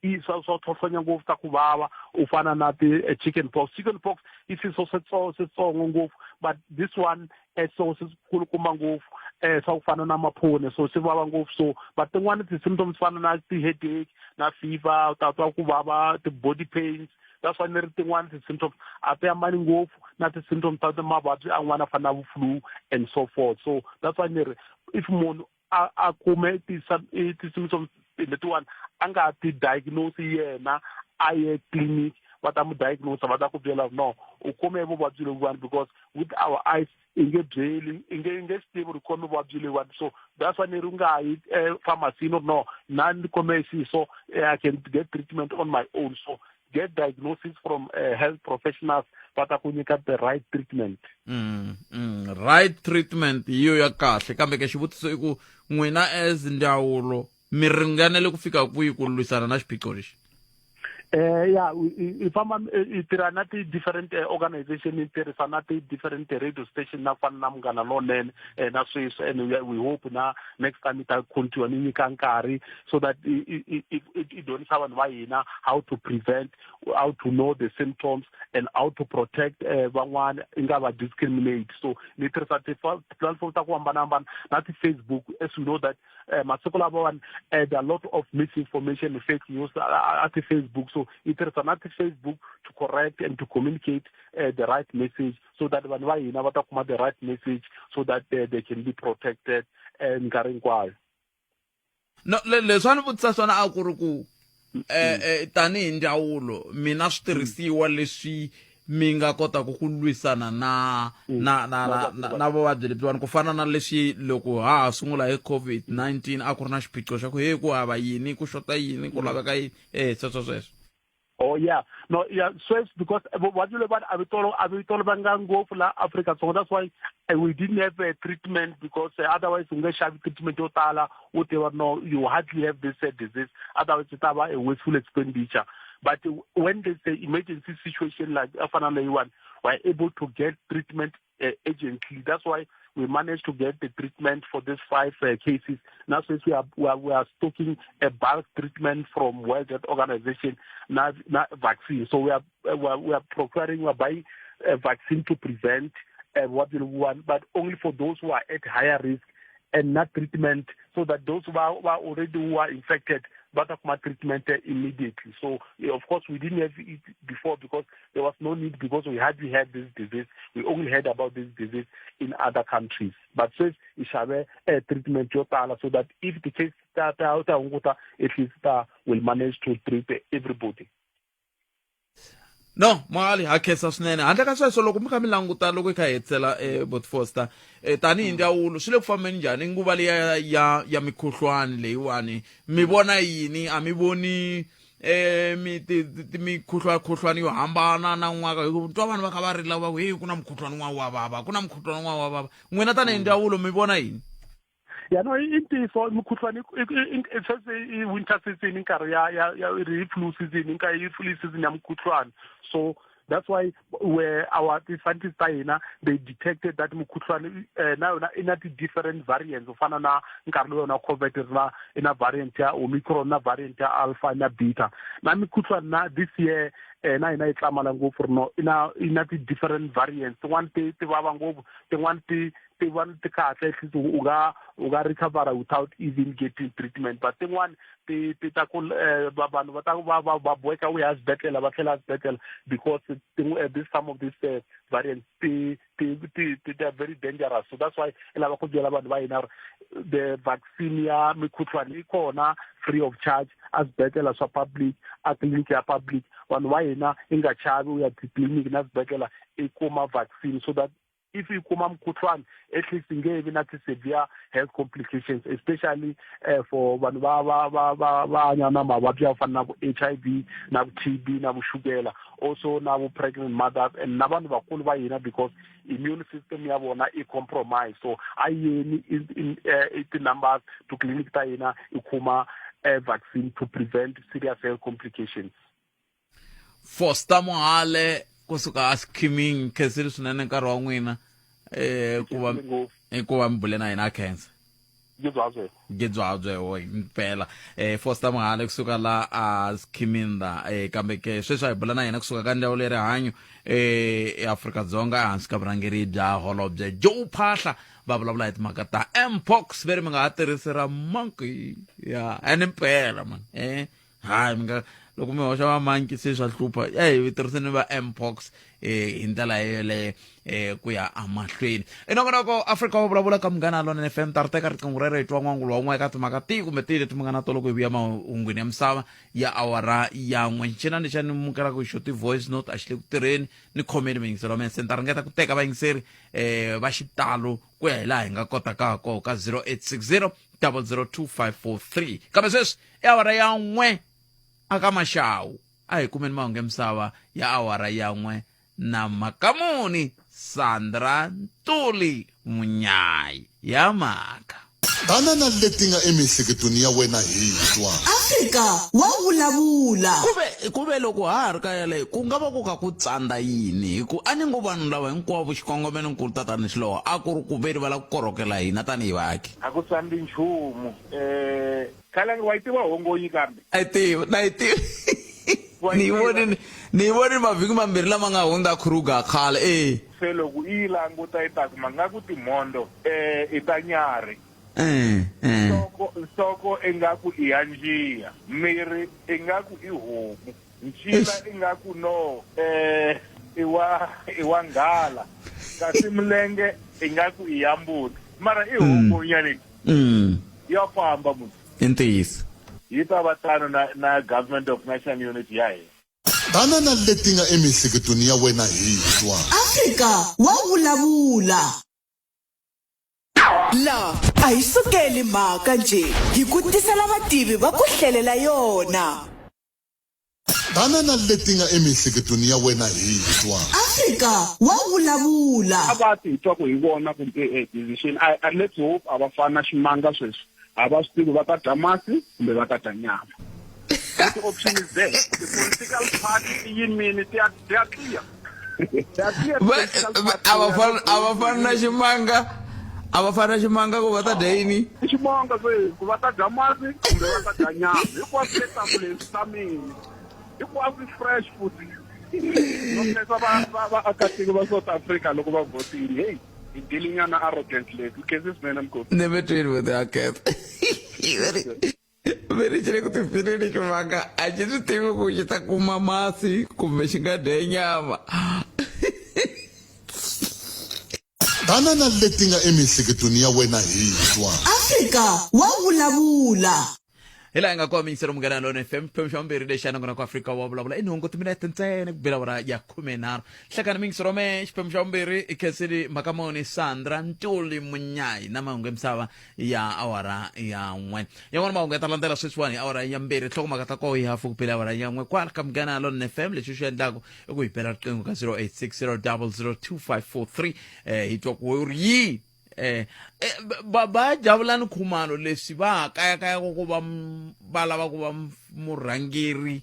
i swa tlhotlhonya ngopfu, ta ku vava, u fana na ti chicken pox. Chicken pox i swiso switsongo ngopfu, but this one so swi kulukumba ngopfu, swa ku fana na maphone, so swi vava ngopfu. So but tin'wani ti-symptoms fana na ti-headache na fever, u ta twa ku vava, ti-body pains. That's why ni ri tin'wani ti-symptoms a ti hambani ngopfu na ti-symptoms ta mavabyi an'wana fana na flu and so forth. So that's why ni ri if munhu a kume ti-symptoms letiwani, a nga ti diagnose yena, a ye clinic, va ta mu diagnose, va ta ku byela no u kume vuvabyi lebyiwani, because with our eyes i nge byeli, i nge swi tivi ri khome vuvabyi leyiwani. So that's why ni ri u nga yi pharmacy no no na ni khome so I can get treatment on my own. So get diagnosis from health professionals, va ta ku nyika the right treatment. Right treatment hi yo ya kahle, kambe ke xivutiso i ku n'wina as ndzawulo mi ringanele ku fika kwihi ku lwisana na xiphiqo lexi? Ya, i famba i tirha na ti-different organization, i tirhisa na ti-different radio station na fana na Munghana Lonene na sweswi, and we hope na next time i ta continue ni nyika nkarhi so that i dyondzisa vanhu va hina how to prevent, how to know the symptoms and how to protect van'wana, i nga va discriminate. So ni tirhisa ti-platform ta ku hambanahambana na ti-Facebook. As we know that masiku lamawani there are a lot of misinformation and fake news at Facebook, so i tirhisa na ti-Facebook to correct and to communicate the right message so that vanhu va hina va ta kuma the right message so that they can be protected minkarhi hinkwayo. No, leswi a ni vutisa swona a ku ri ku tanihi ndzawulo mina switirhisiwa leswi mi nga kotaka ku lwisana na vuvabyi lebyiwani, ku fana na leswi loko ha ha sungula hi COVID-19 a ku ri na xiphiqo xa ku he ku hava yini, ku xota yini, ku laveka yini, sweswo sweswo. Oh yeah, no, yeah, sweswi because vuvabyi lebyiwani a vi tolovanga ngopfu la Afrika-Dzonga. That's why we didn't have a treatment, because otherwise u nge xavi treatment yo tala u tiva no you hardly have this disease, otherwise it ta va a wasteful expenditure. But when there's an emergency situation like afana leyiwani, we're able to get treatment urgently. That's why we managed to get the treatment for these five cases. Now, since we are stocking a bulk treatment from World Health Organization, now vaccine. So we are procuring, we are buying a vaccine to prevent what we want, but only for those who are at higher risk, and not treatment so that those who are already who are infected va ta kuma treatment immediately. So yeah, of course we didn't have it before because there was no need, because we hardly had this disease. We only heard about this disease in other countries, but sweswi i xave treatment yo tala so that if the case ta hunguta, at least ta will manage to treat everybody. No, Mohale ha khensa swinene. Handle ka sweswo loko mi kha mi languta loko hi kha hi hetisela eh, Bot Foster eh, tanihi ndzawulo swi le ku fambeni njhani nguva liya ya ya mikhuhlwani leyiwani mi vona yini a mi voni eh mi ti ti mikhuhlwa-khuhlwani yo hambana na n'waka hi ku twa vanhu va kha va rila va ku heyi ku na mukhuhlwani n'wana wa vava ku na mukhuhlwani n'wana wa vava n'wina tanihi ndzawulo mi vona yini Ya no, i ntiyiso mukhuhlwani sweswi i winter season, i nkarhi ya ya ya i flu season, i nkarhi i flu season ya mukhuhlwani. So that's why where our ti-scientists ta hina they detected that mukhuhlwani na yona i na ti-different variants u fana na nkarhi lowu yona COVID ri na i na variant ya Omicron na variant ya Alpha na Beta na mukhuhlwani na this year na hina yi tlamala ngopfu ri no i na i na ti-different variants tin'wani ti ti vava ngopfu tin'wani ti ti va ti kahle at least u nga u nga recover without even getting treatment but tin'wani ti ti ta ku vanhu va ta va va va boheka u ya exibedhlele va tlhela exibedhlele because this some of these variants ti ti ti ti they are very dangerous. So that's why i lava ku byela vanhu va hina the vaccine ya mikhuhlwani yi kona free of charge eswibedhlele swa public, a tliliniki ya public. Vanhu va hina i nga chavi u ya titliliniki na swibedhlele i kuma vaccine so that if yi kuma mukhuhlwani at least nge vi na ti-severe health complications, especially for vanhu va va va va va hanya na mavabyi ya ku fana na vo H_I_V na vo T_B na vo chukela, also na vo pregnant mothers and na vanhu vakulu va hina because immune system ya vona i compromise. So a yeni in, in, ti-numbers to clinic ta hina i kuma vaccine to prevent serious health complications. Foster Mohale kusuka a Skimming khensile swinene nkarhi wa n'wina eh ku va ku va mi bule na hina a khensa Gidzwabye Gidzwabye wo impela eh Foster Mohale kusuka la a Skiminda eh kambe ke sweswi a hi bula na yena kusuka ka ndzawulo ya rihanyo eh eAfrika-Dzonga ehansi ka vurhangeri bya holobye Joe Phaahla va vulavula hi timhaka ta mpox ve ri mi nga ha tirhisi ra monkey ya ene mpela man eh hayi mi nga loko mi hoxa vamanki se swa hlupha ya hi tirhiseni va mpox eh hi ndlela yeleyo eh ku ya amahlweni inongonoko Afrika wa vulavula ka Munghana Lonene FM ta ri teka riqingho rero hi twa n'wangulo wa n'we eka timhaka tihi kumbe tihi leti mi nga na to loko hi vuya mahungwini ya misava ya awara ya n'we ncina ni xa ni mukelaka hi xo ti-voice note a xi le ku tirheni ni khomeni vayingiseri wa mina se ni ta ringeta ku teka vayingiseri eh va xitalo ku ya hi laha hi nga kotaka ha koho ka 0860 002543 kambe sweswi i awara ya n'we aka maxawu a hi kumeni mahungu ya misava ya awara ya n'we na makamuni Sandra Ntuli Munyayi ya mhaka. Tana na leti nga emiehleketweni ya wena hi twa. Afrika wa vulavula. Kuve kuve loko ha ha ri ka yaleyo ku nga va ku kha ku tsandza yini hi ku a ni ngo vanhu lava hinkwavo xikongomelonkulu tatani Xiloho a ku ri ku ve ri va lava ku korhokela hina tanihi vaaki. A ku tsandzi nchumu. Khalangi wa yi tiva hongonyi kambe? A yi tivi, na yi tivi. Ni yi vonile, ni yi vonile mavhiki mambirhi lama nga hundza Kruger khale, e. Se loko i yi languta i ta kuma ngaku timhondzo i ta nyarhi. Nhloko, nhloko ingaku i ya njiya, miri ingaku i homu, ncila ingaku no i wa i wa nghala, kasi milenge ingaku i ya mbuti. Mara i hongonya leyi. Ya famba musi. I ntiyiso. Yi ta va tano na na Government of National Unity ya hina. Tana na leti nga emiehleketweni ya wena hi twa. Afrika wa vulavula. La a hi sukeli mhaka njhe hi ku tisela vativi va ku hlelela yona. Tana na leti nga emiehleketweni ya wena hi twa. Afrika wa vulavula. A va ti hi twa ku hi vona ku decision a a let's hope a va fani na ximanga sweswi a va swi tivi va ta dya masi kumbe va ta dya nyama the option is there the political party ti yimini ti ya ti ya clear They are clear political party. A va fani a va fani na ximanga a va fani na ximanga ku va ta dya yini I ximanga se ku va ta dya masi kumbe va ta dya nyama hinkwaswo le tafuleni swi tamile hinkwaswo fresh futhi no khensa va va vaakatiko va South Africa loko va vhotile hey hi dilinyana arrogant leyi khensi swinene mkhosi ne me twini vo ti khensa Ve ri xi le ku tifileni ximanga a xi swi tivi ku xi ta kuma masi kumbe xi nga dya nyama. Tana na leti nga emiehleketweni ya wena hi twa. Afrika wa vulavula. Hi laha hi nga kona miyingiselo Munghana Lona FM, xiphemu xa vumbirhi lexi a nongonoko Afrika wa vulavula i nhungu timinete ntsena ku bela awara ya khumenharhu. Hlekani miyingiselo wa mehe, xiphemu xa vumbirhi i Khensile Mhakamoni, Sandra Ntuli Munyayi na mahungu ya misava ya awara ya n'we. Yan'wana mahungu ya ta landzela sweswiwani hi awara ya mbirhi, nhlokomhaka ta koho hi hafu ku bela awara ya n'we kwala ka Munghana Lona FM. Lexi u xi endlaku i ku hi bela riqingho ka 0860 00 2543 hi twa ku u ri yini. Ba ba Jabulani Khumalo leswi va ha kayakayaka ku va va lava ku va murhangeri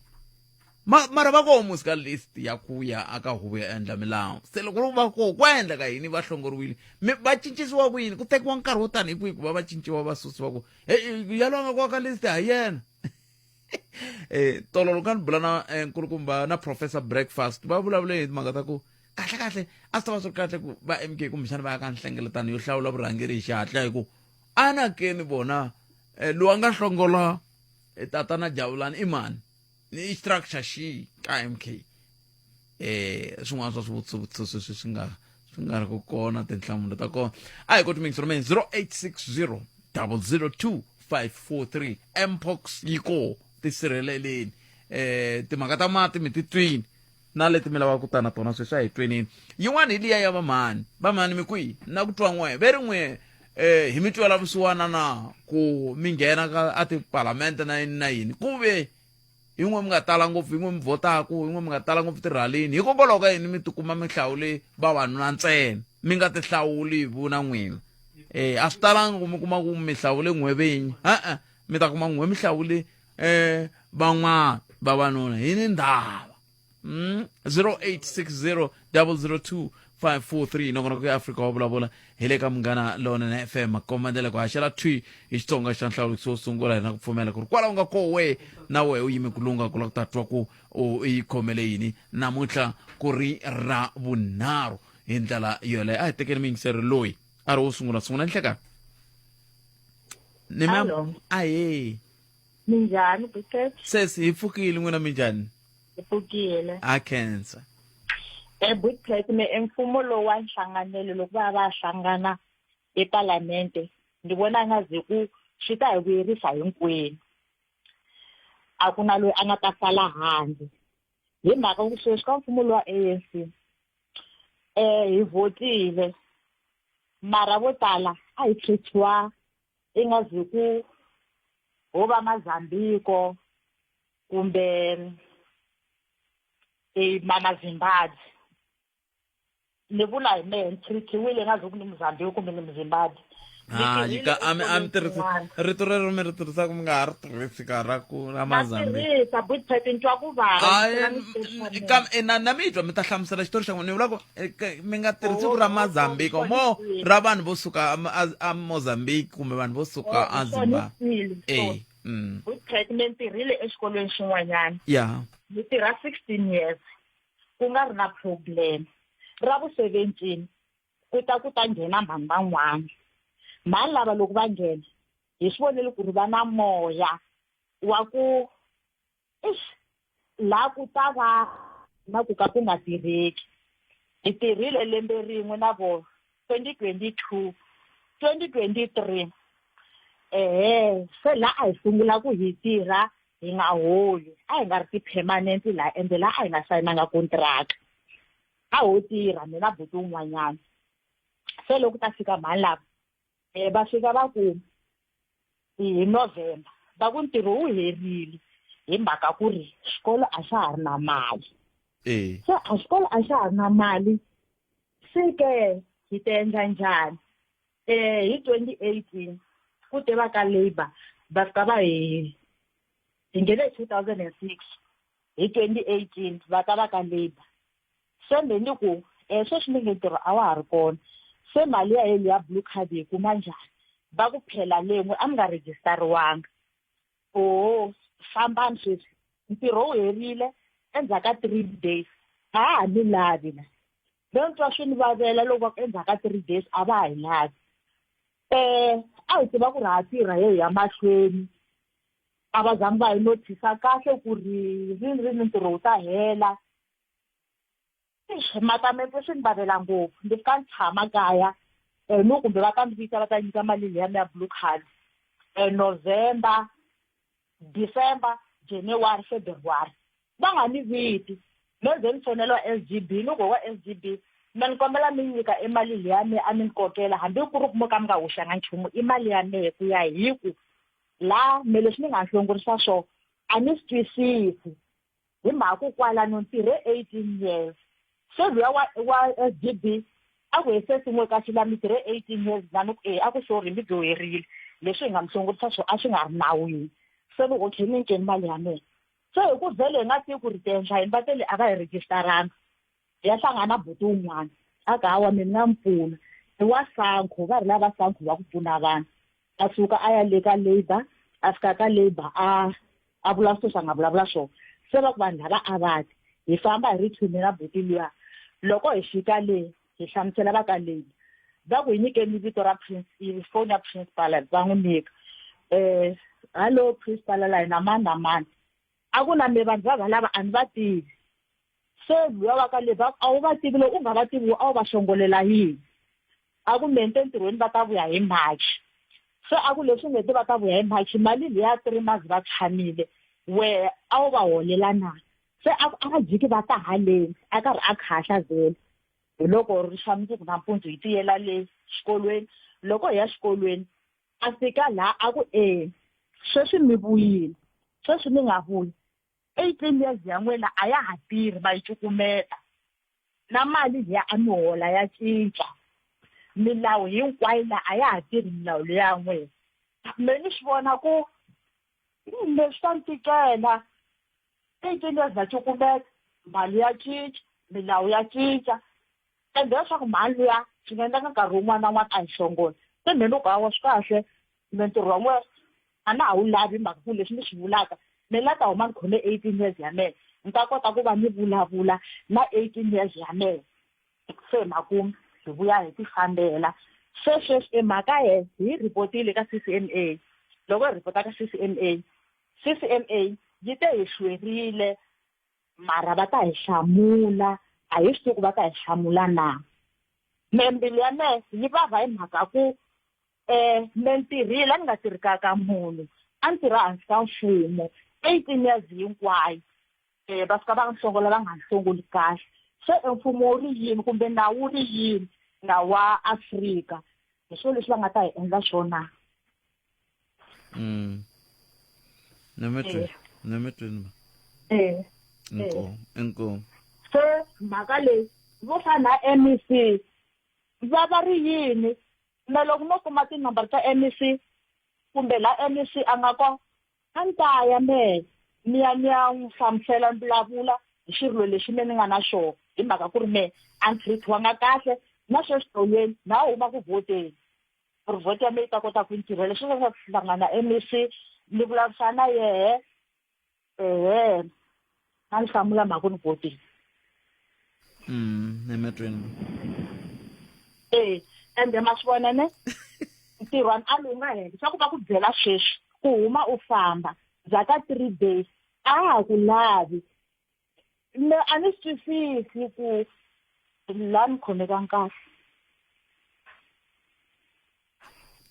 ma mara va koho musi ka list ya ku ya aka huvo ya endla milawu se loko ri va koho ku endleka yini va hlongoriwile mi va cincisiwa ku yini ku tekiwa nkarhi wo tani hi kwihi ku va va cinciwa va susiwa ku hey yalowa nga kwa ka list ha yena. Tolo loko a ni bula na nkulukumba na Professor Breakfast va vulavule hi timhaka ta ku kahle kahle a swi ta va swi ri kahle ku va MK kumbexana va ya ka nhlengeletano yo hlawula vurhangeri hi xihatla hi ku anakeni vona lowu a nga hlongola tatana Jabulani i mani ni structure xihi ka MK. Swin'wana swa swivutiso sweswi swi nga swi nga ri ku kona tinhlamulo ta kona a hi koti mingisi romeni 0860 002 543 mpox yi koho tisirheleleni timhaka ta mati mi ti twini na leti mi lavaka ku ta na tona sweswi a hi twenini yin'wana hi liya ya vamhani vamhani mi kwihi na ku twa n'we ve ri n'we hi mi twela vusiwana na ku mi nghena ka a tipalamende na yini na yini ku ve hi n'we mi nga tala ngopfu hi n'we mi vhotaku hi n'we mi nga tala ngopfu tirhalini hikokwalaho ka yini mi tikuma mi hlawule vavanuna ntsena mi nga tihlawuli hi vuna n'wina a swi talanga ku mi kuma ku mi hlawule n'we vinyi e-e mi ta kuma n'we mi hlawule van'wana vavanuna hi ni ndhava. 0860 002 543 nongonoko ya Afrika wa vulavula hi le ka Munghana Lonene FM komandela ku haxela thwi hi Xitsonga xa nhlawuliso wo sungula hi na ku pfumela ku ri kwala u nga koho we na wehe u yime ku lungha ku la ku ta twa ku u yi khomele yini namuntlha ku ri ra vunharhu hi ndlela yoleyo. A hi tekeni muyingiseri loyi a ri wo sungula sungula nhlekani ni Hello. Ahee. Minjhani Buket? Sesi hi pfukile n'wina minjhani? Hi pfukile. A khensa. Buket me emfumo lowu wa nhlanganelo loko va ya va ya hlangana epalamente ndzi vona ngazi ku swi ta hi vuyerisa hinkwenu. A ku na loyi a nga ta sala handle. Hi mhaka ku sweswi ka mfumo lowa ANC hi vhotile mara vo tala a hi treat-iwa i nga zi ku ho va Mazambiko kumbe Mazimbabwe. Ni vula hi mehe ni treat-iwile nga zi ku ni Mozambique kumbe ni Muzimbabwe. Ni Hayi tirhile ka a mi a mi exikolweni tirhisi xin'wana. rito rero mi ri tirhisaka mi nga ha ri tirhisi ka ra ku ra Na Mazambiko. tirhisa Boetpet ni twa ku vava ni Hayi tlhela ni swi twa ka na na mi twa mi ta hlamusela xitori xa n'wina ni vula ku mi nga tirhisi ku ra Oh, Mazambiko oh, mo oh, ra vanhu vo suka a Mozambique kumbe vanhu vo suka a Oh, so ni Zimbabwe. twile, so Boetpet me ni tirhile exikolweni xin'wanyana. Ni tirha 16 years ku nga ri na problem. Ra vu 17 ku ta ku ta nghena mhani van'wana. Mhani lava loko va nghena hi swi vonile ku ri va na moya wa ku eish laha ku ta va na ku ka ku nga tirheki. Hi tirhile lembe rin'we na vona 2022, 2023 ehe se laha a hi sungula ku hi tirha hi nga holi a hi nga ri ti-permanent laha ende laha a hi nga sayinanga contract a ho tirha mina buti un'wanyana. Se loko ta fika mhani lava va fika va ku hi November va ku ntirho wu herile hi mhaka ku ri xikolo a xa ha ri na mali. Se a xikolo a xa ha ri na mali se ke hi ta endla njhani? Hi 2018 ku te va ka Labour va fika va hi hi nghene hi 2006 hi 2018 va ta va ka Labour. Se me ni ku sweswi ni nge ntirho a wa ha ri kona se mali ya yena ya blue card hi kuma njhani? Va ku phela len'we a mi nga registeriwanga. Oho fambani sweswi ntirho wu herile endzhaku ka 3 days a ha ha ni lavi la. Ve ni twa swi ni vavela loko va ku endzhaku ka 3 days a va ha hi lavi. A hi tiva ku ri ha tirha he hi ya mahlweni a va zangi va hi notice kahle ku ri rini rini ntirho wu ta hela. Eish, mhaka me swi ni vavela ngopfu ndzi fika ni tshama kaya no kumbe va ta ni vita va ta nyika mali liya ya blue card November December, January, February va nga ni viti no ze ni fonela wa S_G_B ni ku wa S_G_B me ni kombela mi nyika e mali liya me a mi ni kokela hambi ku ri ku mo ka mi nga hoxanga nchumu i mali ya mehe ku ya hi ku la me leswi ni nga hlongorisa swona a ni swi twisisi hi mhaka ku kwalano ni tirhe 18 years se luya wa wa S_G_B a ku he sesi n'we kasi la mi tirhe 18 years na ni ku e a ku sorry mi dyoherile leswi hi nga mi hlongorisa swona a swi nga ri nawini se ni ku okay ni nyikeni mali ya mina se hi ku vhele hi nga tivi ku ri tiendla yini va tele a va hi registeranga hi ya hlangana na buti wun'wana a ku hawa mi nga mi pfuna i wa sankho va ri lava sankho va ku pfuna vanhu a suka a ya le ka labour a fika ka labour a a vula sweswi a nga vulavula swona se va ku vanhu lava a va ti hi famba hi ri two mina buti luya loko hi fika le hi hlamusela va ka labour va ku hi nyikeni vito ra prince foni ya principal va n'wi nyika um hallo principal la hina mani na mani a ku na me vanhu va va lava a ni va tivi se luya wa ka le va a wu va tivi loko u nga va tivi a wu va xongolela yini a ku me ni te ntirhweni va ta vuya hi march se a ku leswi nge te va ta vuya hi march mali liya three months va tshamile wehe a wu va holela na se a ku a va jiki va ta haleni a karhi a khahla vhele hi loko ri xa mundzuku nampundzu hi tiyela le xikolweni loko hi ya xikolweni a fika laha a ku e sweswi mi vuyile sweswi mi nga vuyi 18 years ya n'wina a ya ha tirhi va yi cukumeta na mali liya a mi hola ya cinca milawu hinkwayo la a ya ha tirhi milawu leya n'wina me ni swi vona ku leswi swa ni tikela 18 years va cukumeta mali ya cinca milawu ya cinca ende leswaku mhani luya swi nga endleka nkarhi wun'wana na wun'wana a hi hlongola se me ni ku hawa swi kahle kumbe ntirho wa n'we a na ha wu lavi mhaka ku leswi ni swi vulaka me la ta huma ni khome 18 years ya mehe ni ta kota ku va ni vulavula na 18 years ya mehe se makumu hi vuya hi ti fambela se sweswi e mhaka ye hi ripotile ka C_C_M_A loko hi ripota ka C_C_M_A C_C_M_A yi te hi hlwerile mara va ta hi hlamula a hi swi tivi ku va ta hi hlamula na me mbilu ya mehe yi vava hi mhaka ku um me ni tirhile a ni nga tirhi ka ka munhu a ni tirha hansi ka mfumo 18 years hinkwayo um va fika va ni hlongola va nga ni hlongoli kahle se e mfumo wu ri yini kumbe nawu wu ri yini nawu wa Afrika hi swona leswi va nga ta hi endla swona Nemetweni nemetweni ma eh inkomu inkomu se mhaka leyi vo fana na MEC va va ri yini na loko mo kuma tinomboro ta MEC kumbe la MEC a nga kona a ni ta ya mehe ni ya ni ya n'wi hlamusela ni vulavula hi xirilo lexi me ni nga na xona hi mhaka ku ri me a ni treat-iwanga kahle na sweswi tolweni na huma ku vhoteni ku ri vote ya me yi ta kota ku ni tirhela sweswo swa ku hlangana MEC ni vulavurisana na yehe ehe a ni hlamula mhaka ni vhotini Nemetweni e ende ma swi vona ne ntirho a lowu nga hela swa ku va ku byela sweswi ku huma u famba ndzhaku ka 3 days a ha ku lavi me a ni swi twisisi ku la ni khomekanga kahle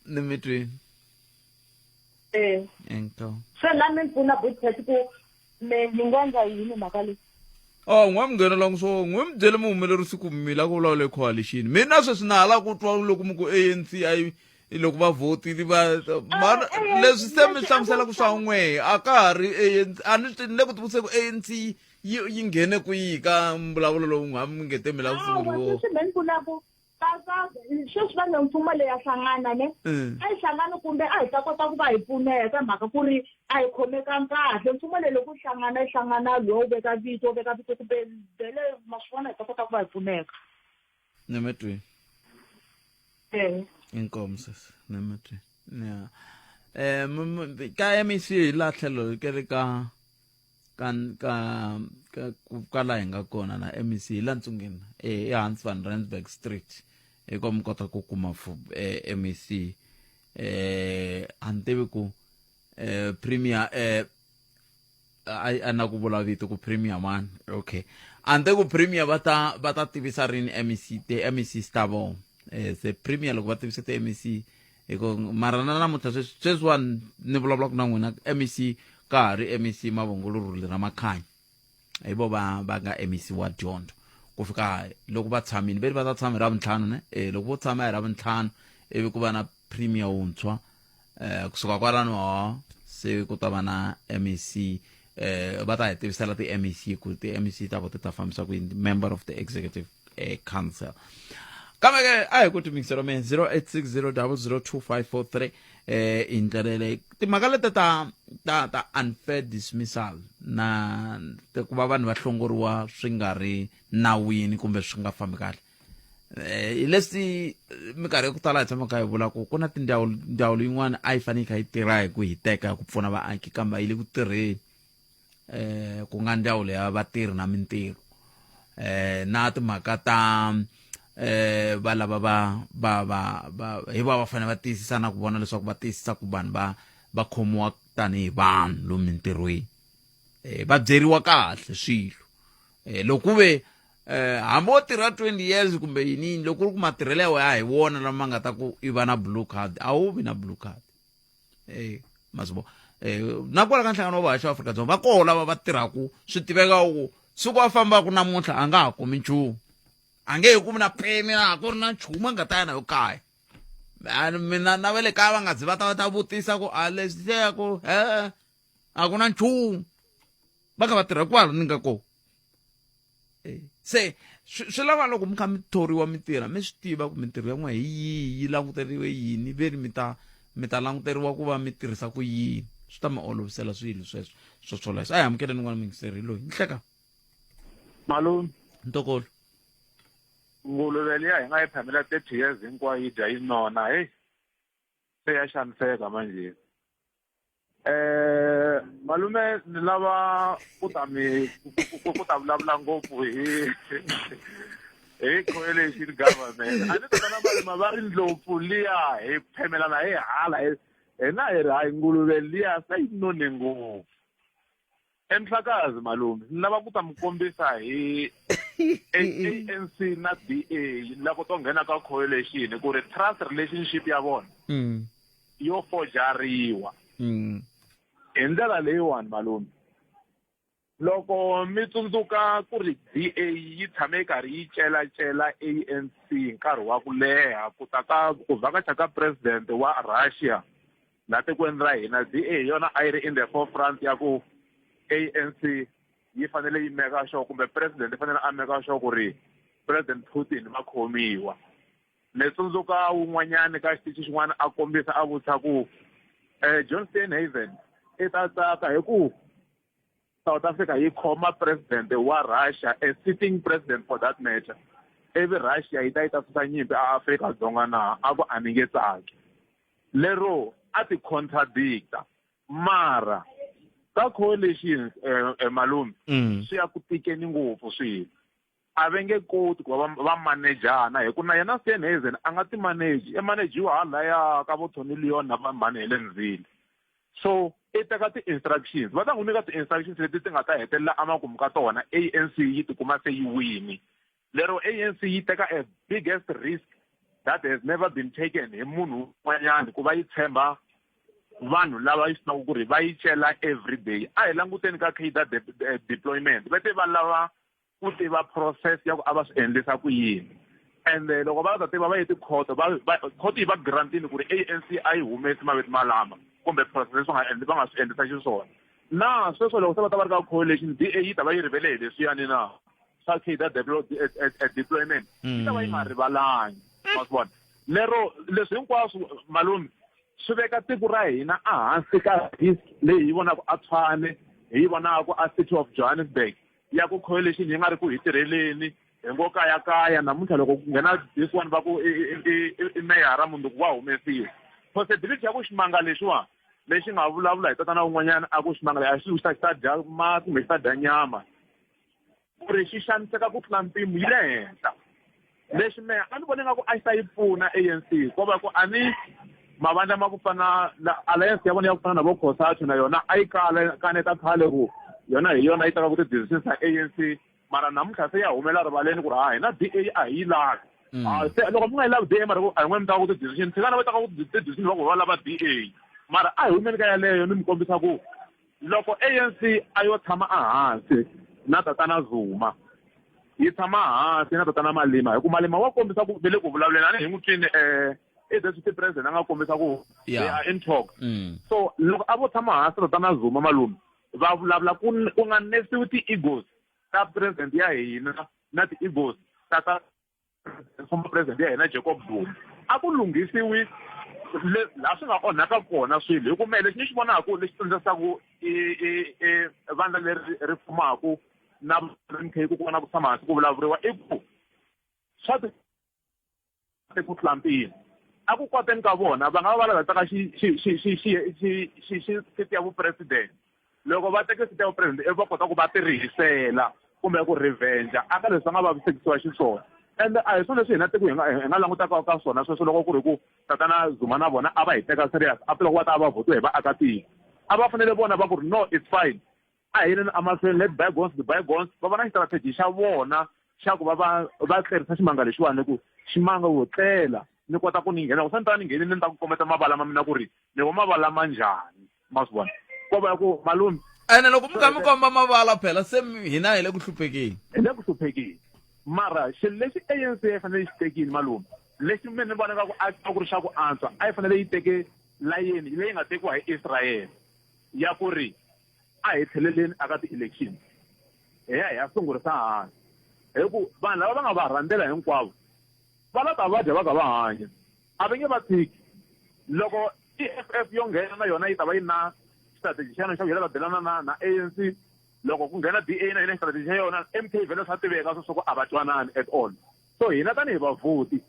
ni mi twini eh inkomu se la mi pfuna budget ku me ni nga endla yini mhaka leyi Oh, n'we mi nghenelanga swo n'we mi byele muhumelerisi ku mi la ku vulavula coalition mina sweswi na ha la ku twa loko mi ku ANC a yi loko va vhotile va mara leswi se mi hlamuselaka swa n'we a ka ha ri ANC a ni ni le ku tivuse ku ANC yi yi nghene kwihi ka mbulavulo lowu nga mi nge te mi la ku Hawa, sweswi me ni vulaka sweswi va nge mfumo leyi ya hlangana ne Mm. a yi hlangani kumbe a hi ta kota ku va hi pfuneka mhaka ku ri a hi khomekanga kahle mfumo leyi loko yi hlangana yi hlangana lowu wu veka vito wu veka vito kumbe bele ma swi vona hi ta kota ku va hi pfuneka nemetweni e inkomu sesi nemetweni ya um ka MEC hi laha tlhelo ke ri ka ka ka ka ka laha hi nga kona na MEC hi la ntsungeni eh eHans van Rensburg Street hi ko mi kota ku kuma eh, MEC eh a ni tivi ku eh premier eh a na ku vula vito ku premier man okay a ni tivi ku premier va ta va ta tivisa rini MEC te MEC ta vona eh se premier loko va tivisa te MEC hi ku mara na namuntlha sweswi sweswiwani ni vulavulaka na n'wina MEC Ka ha ri MEC Mavhungululu Ramakhanya, hi vo va va nga MEC wa dyondzo ku fika loko va tshamile. Ve ri va ta tshama hi Ravuntlhanu ne? E loko vo tshama hi Ravuntlhanu, ivi ku va na premier wuntshwa, kusuka kwalano ho se ku ta va na MEC. Va ta hi tivisela ti-MEC ku ti-MEC ta vo ti ta fambisa ku yini, member of the executive council. Kambe ke a hi ku timingiselo me 0860002543. Hi ndlela yeleyo timhaka leti ta unfair dismissal na ku va vanhu va hlongoriwa swi nga ri nawini kumbe swi nga fambi kahle, hi leswi minkarhi ya ku tala hi tshamaka hi vula ku ku na tindzawulo, ndzawulo yin'wana a yi fanele yi kha yi tirha hi ku hiteka ku pfuna vaaki, kambe a yi le ku tirheni, ku nga ndzawulo ya vatirhi na mintirho, na timhaka ta va lava va hi va va fanele va tiyisisa na ku vona leswaku va tiyisisa ku vanhu va khomiwa tanihi vanhu lomu mintirhweni, va byeriwa kahle swilo. Loko ku ve hambi wo tirha 20 years kumbe yini yini, loko ku ri ku matirhelo ya wena a hi wona lama nga ta ku i va na blue card, a wu vi na blue card. Masivo na kwala ka nhlangano wa vahaxi wa Afrika-Dzonga, va koho lava va tirhaku, swi tiveka ku siku a fambaka namuntlha a nga ha kumi nchumu, a nge he kumi na peni, a ku ri na nchumu a nga ta ya na yo kaya. Mina na va le kaya va nga zi va ta va ta vutisa ku a leswi se ya ku e a ku na nchumu, va kha va tirha kwala ni nga kona. Se swi lava loko mi kha mi thoriwa mi tirha, mi swi tiva ku mintirho ya n'wina hi yihi, yi languteriwe yini, ve ri mi ta languteriwa ku va mi tirhisa ku yini, swi ta mi olovisela swilo sweswo swo swoleswo. A hi amukeleni n'wana muyingiseri loyi nhleka. Malume. Ntokolo. Nguluve liya hi nga yi phamela 30 years hinkwayo, yi dya yi nona, heyi, se ya xaniseka manje. Malume, ni lava ku ta mi ku ta vulavula ngopfu hi coalition government. A ni tatana Malima va ri ndlopfu liya hi phemelana hi hala hina hi ri hayi, nguluve liya se yi none ngopfu. Emhlakazi malume, ni lava ku ta mi kombisa hi ANC na DA loko to nghena ka coalition ku ri trust relationship ya vona yo fojariwa hi ndlela leyiwani. Malume, loko mi tsundzuka ku ri DA yi tshame yi karhi yi celacela ANC nkarhi wa ku leha ku ta ka ku vhakacha ka president wa Russia la tikweni ra hina, DA hi yona a yi ri in the forefront ya ku ANC yi fanele yi meka sure kumbe president yi fanele a meka sure ku ri President Putin va khomiwa. Ni tsundzuka wun'wanyani ka xitichi xin'wana a kombisa a vutisa ku John Steenhuisen i ta tsaka hi ku South Africa yi khoma president wa Russia, a sitting president for that matter, ivi Russia yi ta yi ta susa nyimpi a Afrika-Dzonga na? A ku a ni nge tsaki. Lero a ti contradicta. Mara ka coalitions, malume, swi ya ku tikeni ngopfu swilo. A va nge koti ku va va manejana, hi ku na yena Steenhuisen a nga ti manage, i manejiwa halaya ka vo Tony Leon na va mhani Helen Zille. So i teka ti-instructions, va ta n'wi nyika ti-instructions leti ti nga ta hetelela emakumu ka tona ANC yi tikuma se yi wini. Lero ANC yi teka a biggest risk that has never been taken hi munhu un'wanyana ku va yi tshemba vanhu lava yi swi tivaka ku ri va yi cela everyday. A hi languteni ka cadre deployment, va te va lava ku tiva process ya ku a va swi endlisa ku yini, ende loko va ta tiva va ye tikhoto, va khoto yi va grantini ku ri ANC a yi humesi mavito malama kumbe process leswi nga endli va nga swi endlisa xiswona na sweswo. Loko se va ta va ri ka coalition, DA yi ta va yi rivele hi leswiyani na swa cadre deployment yi ta va yi nga rivalangi, ma swi vona. Lero leswi hinkwaswo, malume, swi veka tiko ra hina ehansi ka risk leyi hi vonaka a Tshwane, hi yi vonaka a City of Johannesburg, ya ku coalition yi nga ri ku hi tirheleni. Hi ngo kayakaya namuntlha loko ku nghena this one, va ku i meyara, mundzuku wa humesiwa. Possibility ya ku ximanga lexiwa lexi nga vulavula hi tatana wun'wanyana a ku ximanga lexi a xi xi ta dya masi kumbe xi ta dya nyama, ku ri xi xaniseka ku tlula mpimo, yi le henhla. Lexi mehe a ni vona ingaku a xi ta yi pfuna ANC, ko va ku a ni mavandla ma ku fana na alliance ya vona ya ku fana na vo COSATU, na yona a yi kala kaneta khale ku yona hi yona yi tekaka ti-decisions ta ANC, mara namuntlha se ya humela rivaleni ku ri ha hina DA a hi yi lavi. Se loko mi nga yi lavi DA, mara a hi n'we mi tekaka ti-decision, tshikana va tekaka ti-decision va ku va lava DA, mara a hi humeni ka yaleyo ni mi kombisa ku Loko ANC a yo tshama ehansi na tatana Zuma, yi tshama hansi na tatana Malema hi ku Malema wa kombisa ku ve le ku vulavuleni a ni hi n'wi twini um i deputy president a nga kombisa ku they are in talk. So loko a vo tshama hansi na tatana Zuma malume va vulavula ku ku nga nesiwi ti-egos ta president ya hina na ti-egos ta ta former president ya hina Jacob Zuma a ku lunghisiwi laha swi nga onhaka kona swilo hi ku mehe lexi ni xi vonaka lexi tsandzekisaka i i i vandla leri ri fumaka na MK ku kona ku tshama hansi ku vulavuriwa i ku swa ti ku tlula mpimo a ku kwateni ka vona va nga va va lava teka xi xi xi xi xi xi xi xi seat ya vupresident loko va teke seat ya vupresident ivi va kota ku va tirihisela kumbe ku revenge a ka leswi va nga vavisekisiwa xiswona ende a hi swona leswi hina tiko hi nga hi nga langutaka ka swona sweswo loko ku ri ku tatana Zuma na vona a va hi teka serious after loko va ta va vhotiwe hi vaakatiko a va fanele vona va ku ri no it's fine a hi yeleni emahlweni let bygones be bygones va va na xitirateji xa vona xa ku va va va tlerisa ximanga lexiwani ku ximanga wo tlela ni kota ku ni nghena ku se ni ta ni nghenile ni ta ku kombeta mavala ma mina ku ri ni wa mavala ma njhani ma swi vona ko va ku malume ene loko mi kha mi komba mavala phela se hina hi le ku hluphekeni hi le ku hluphekeni mara xilo lexi ANC yi fanele yi xi tekile malume lexi mina ni vona nga ku a ku ri xa ku antswa a yi fanele yi teke layeni leyi nga tekiwa hi Israel ya ku ri a hi tlheleleni aka ti-election hi ya hi ya sungurisa hansi hi ku vanhu lava va nga va rhandzela hinkwavo va la ta va dya va ka va hanya a va nge va tshiki loko EFF yo nghena na yona yi ta va yi na strategy xa yona xa ku yela va belana na na ANC loko ku nghena DA na yona strategy xa yona MK vhele swa tiveka swo ku a va twanani at all so hina tanihi vavhoti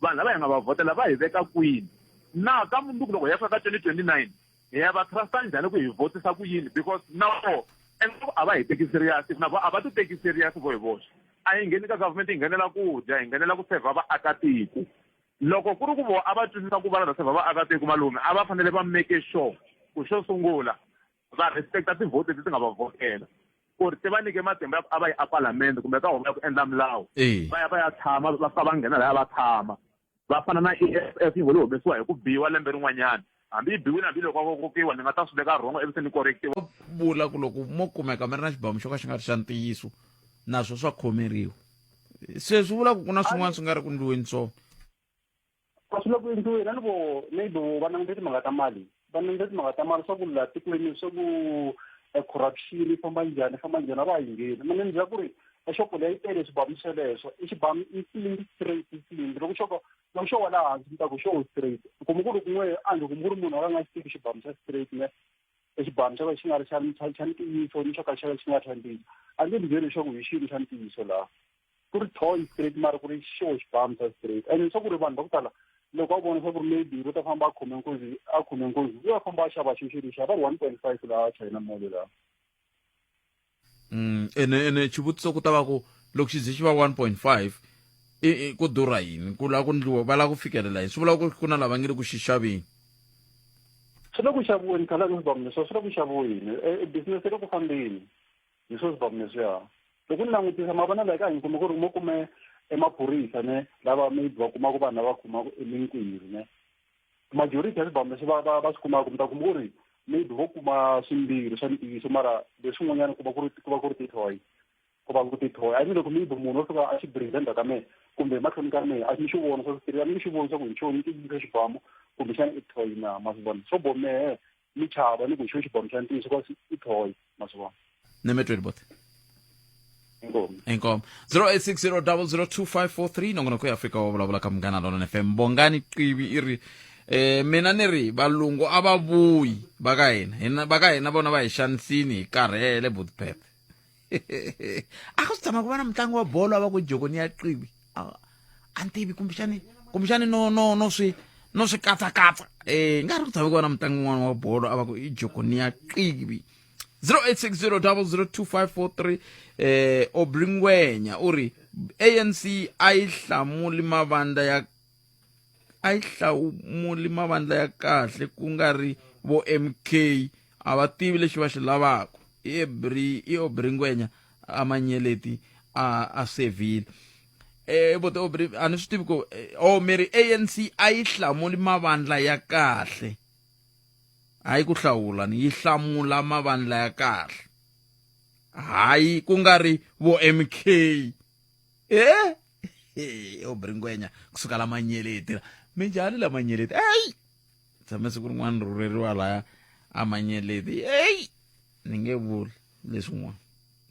vanhu lava hi nga va vhotela va hi veka kwini na ka mundzuku loko hi ya fika ka 2029 hi ya va trusta njhani ku hi vhotisa ku yini because na vo and a va hi teki serious na vo a va ti teki serious vo hi voxe a hi ngheni ka government hi nghenela ku dya hi nghenela ku sevha vaakatiko loko ku ri ku vo a va twisisa ku va lava sevha vaakatiko malume a va fanele va make sure ku xo sungula va respecta tivhoti leti ti nga va vhotela ku ri ti va nyike matimba ya ku a va yi apalamende kumbe ka huvo ya ku endla milawu va ya va ya tshama va fika va nghena laya va tshama va fana na EFF yi ngo lo humesiwa hi ku biwa lembe rin'wanyana hambi yi biwile hambi loko va kokiwa ni nga ta swi veka rhongo ivi se ni correctiwa vula ku loko mo kumeka mi ri na xibamu xo ka xi nga ri xa ntiyiso naswo swa khomeriwa se swi vula ku ku na swin'wana swi nga ri ku ndliweni swona a swi le ku endliweni a ni vo maybe va langute timhaka ta mali va langute timhaka ta mali swa ku laha tikweni swa ku eh, corruption yi famba njhani yi famba njhani a va yi ngheni mina ni byela ku ri exopo leyi tele swibamu sweleswo i xibamu i nsimbi straight nsimbi loko xo loko xo wela hansi mi ta ku xo straight u kuma ku ri kun'we a ndzi kuma ku ri munhu a ka nga xi tivi xibamu xa straight ne xibamu xa ka xi nga ri xa xa ntiyiso ni xo ka xa xi nga ri xa ntiyiso a ndzi mi byeli leswaku hi xini xa ntiyiso laha ku ri toy straight mara ku ri xo xibamu xa straight and swa ku ri vanhu va ku tala loko a vona swa ku ri maybe ro ta famba a khome nkunzi a khome nkunzi u ya famba a xava xo xi ri xa va ri 1.5 laha China Mall laha mm ene ene xivutiso ku ta va ku loko xi ze xi va 1.5 i i ku durha yini ku lava ku ndliwa va lava ku fikelela yini swi vula ku ku na lava nge le ku xi xaveni swi le ku xaviweni khale ka swibamu leswiya swi le ku xaviweni e business yi le ku fambeni hi swo swibamu leswiya loko ni langutisa ma vona like a hi kume ku ri mo kume emaphorisa ne lava maybe va kumaka vanhu lava khomaka eminkwiri ne majority ya swibamu leswi va va va swi kumaka mi ta kuma ku ri maybe vo kuma swimbirhi swa ntiyiso mara leswin'wanyana ku va ku ri ku va ku ri ti-toy ku va ku ti-toy I mean loko maybe munhu o fika a xi breathe endzhaku ka mehe kumbe mahlweni ka mehe a ni xi vona swa ku a ni xi voni swa ku hi xona ntiyiso xibamu kumbexana i toy na ma swi vona swo bo mehe ni chava ni ku hi xona xibamu xa ntiyiso kasi i toy ma swi vona nemetweni bote inkomu inkomo 0860002543 nongonoko ya afrika wa vulavula ka munghana lona fm bongani qivi i ri eh mina ni ri valungu a va vuyi va ka hina hina va ka hina vona va hi xanisini hi karhele butpepe a ku swi tshama ku va na mutlangi wa bolo a va ku jokoni ya qivi a ni tivi kumbexani kumbexani no no no swi no swi katsakatsa eh nga ri ku tshame ku va na mutlangi un'wana wa bolo a va ku i jokoni ya qivi 0860002543 eh Obringwenya u ri ANC a yi hlamuli mavandla ya a yi hlamuli mavandla ya kahle ku nga ri vo MK a va tivi lexi va xi lavaka i Ebri i Obringwenya a manyeleti a a sevhile eh vote Obri a ni swi tivi ku o mi ri ANC a yi hlamuli mavandla ya kahle Hayi ku hlawula ni yi hlamula mavandla ya kahle. Hayi ku nga ri vo MK. Eh? O bringwenya kusuka la manyeleti. Minjhani la manyeleti? Ey! Tshame siku rin'wana rhurheriwa laya a manyeleti. Ey! Ni nge vuli leswin'wana.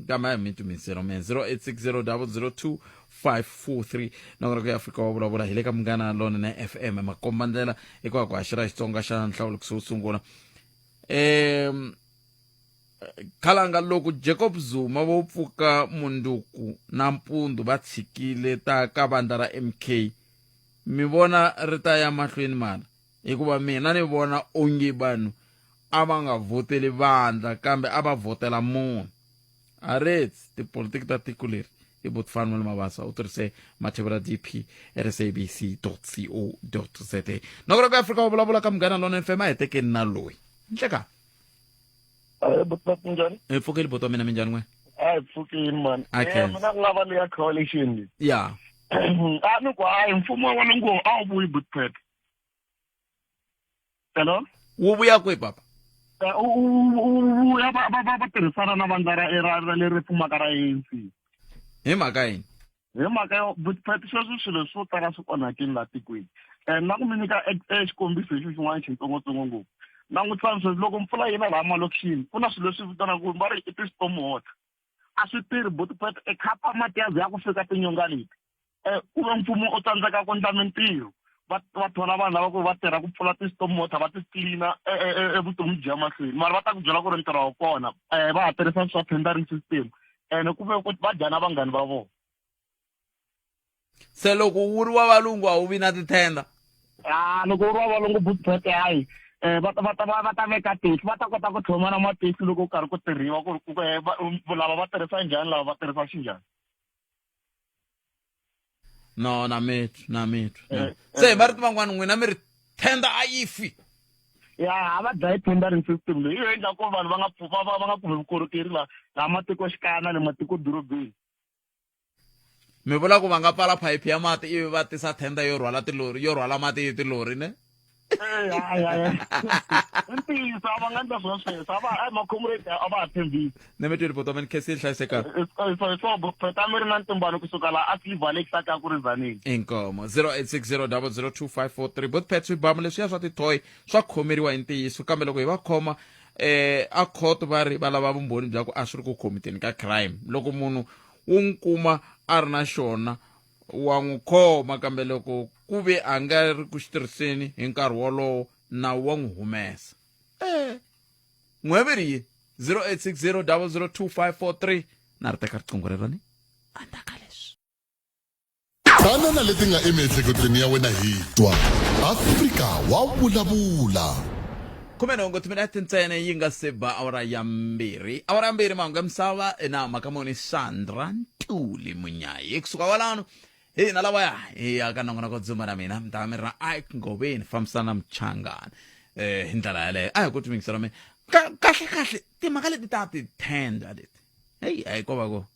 Kambe a hi mi tumiselo me 0860002543 nongonoko ya Afrika wa vulavula hi le ka Munghana Lonene FM makombandlela hikwalaho ku haxela Xitsonga xa nhlawulo kusuhi sungula. Khalanga loko Jacob Zuma vo pfuka munduku na mpundu va tshikile ta ka vandla ra MK mi vona ri ta ya mahlweni mara hikuva mina ni vona onge vanhu a va nga vhoteli vandla kambe a va vhotela munhu aretsi tipolitiki ta tiko leri i Botfanwel Mabasa u tirhise mathevula dp rsabc co za nongonoko ya Afrika wa vulavula ka Munghana Lona FM a hi tekeni na loyi nhlekani Botbat njhani? Hi pfukile buti wa mina minjhani n'we? A hi pfukile mani. Okay. Eh, mina ni lava leya coalition leyi. Ya. A ni ku hayi mfumo wa vona ngo a wu vuyi Botbat. Hello? Wu vuya kwihi papa? Eh, u vuya va va va tirhisana na vandla ra ra leri fumaka ra ANC. Hi mhaka yini? Hi mhaka yo Botbat sweswi swilo swo tala swi onhakile laha tikweni. And na ku mi nyika xikombiso hi xo xin'wana xitsongotsongo ngopfu. Langutisani sweswi loko mpfula yi na laha malokixini ku na swilo leswi vitanaku va ri i ti-storm water. A swi tirhi Botbat e khapa mati ya ze ya ku fika tinyonga leti. Ku ve mfumo u tsandzeka ku endla mintirho va va thola vanhu lava ku va tirha ku pfula ti-storm water va ti clean-a e vutomi byi ya mahlweni mara va ta ku byela ku ri ntirho wa kona va ha tirhisa swa tendering system ene ku ve ku va dya na vanghani va vona. Se loko wu ri wa valungu a wu vi na tithenda? A loko wu ri wa valungu Botbat hayi va ta va ta va ta veka tihlo va ta kota ku tlhoma na matihlo loko ku karhi ku tirhiwa ku ri lava va tirhisa njhani lava va tirhisa xinjhani. No na mitwa na mitwa se hi marito man'wana n'wina mi ri tender a yi fi ya a va dlayi tendering system leyi yo endla ku vanhu va nga va va nga kumi vukorhokeri la laha matikoxikaya na le matiko-dorobeni mi vula ku va nga pfala phayiphi ya mati ivi va tisa tender yo rhwala tilori yo rhwala mati hi tilori ne i ntiyiso a va nga endla swona sweswo a va a makhomureti a va ha tshembisi ne mi twile botomen khesi yi hlayisekaka pheta mi ri na ntimbano kusuka laha a silver lake ta ka ku ri zanini inkomo 0860002543 bot pet swibamu leswiya swa tithoy swa khomeriwa hi ntiyiso kambe loko hi va khoma eh a court va ri va lava vumbhoni bya ku a swi ri ku khomiteni ka crime loko munhu wu n'wi kuma a ri na xona wa n'wi khoma kambe loko ku ve a nga ri ku xi tirhiseni hi nkarhi wolowo nawu wa n'wi humesa eh n'we ve ri yini 0860002543 na ri teka riqingho rero ni andzaka leswi Tana na leti nga emiehleketweni ya wena hi twa Afrika wa vulavula. Khumenhungu timinete ntsena yi nga se ba awara ya mbirhi awara ya mbirhi mahungu ya misava na makamoni Sandra Ntuli Munyayi kusuka kwalano hina lavaya hi ya ka nongonoko dzuma na mina mi ta va mi ri na Ike Ngoveni fambisana na Mchangani eh hi ndlela yaleyo a hi ku timingisela mina kahle kahle timhaka leti ta ti-tender leti heyi a yi ko va ko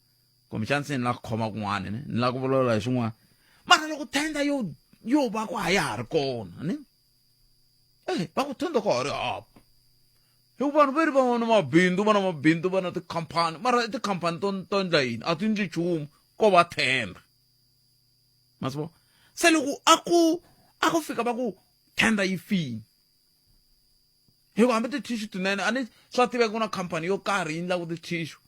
kumbexana se ni la ku khoma kun'wana ne ni la ku vulavula hi swin'wana mara loko tender yo yo va ku a ya ha ri kona ne eh va ku tender ka ha ri hava hi ku vanhu va ri va na mabindzu va na mabindzu va na tikhampani mara i tikhampani to to endla yini a ti endli nchumu ko va tender ma swi vona se loko a ku a ku fika va ku tender yi fini hi ku hambi ti-tissue tinene a ni swa tiveka ku na khampani yo karhi yi endlaka ti-tissue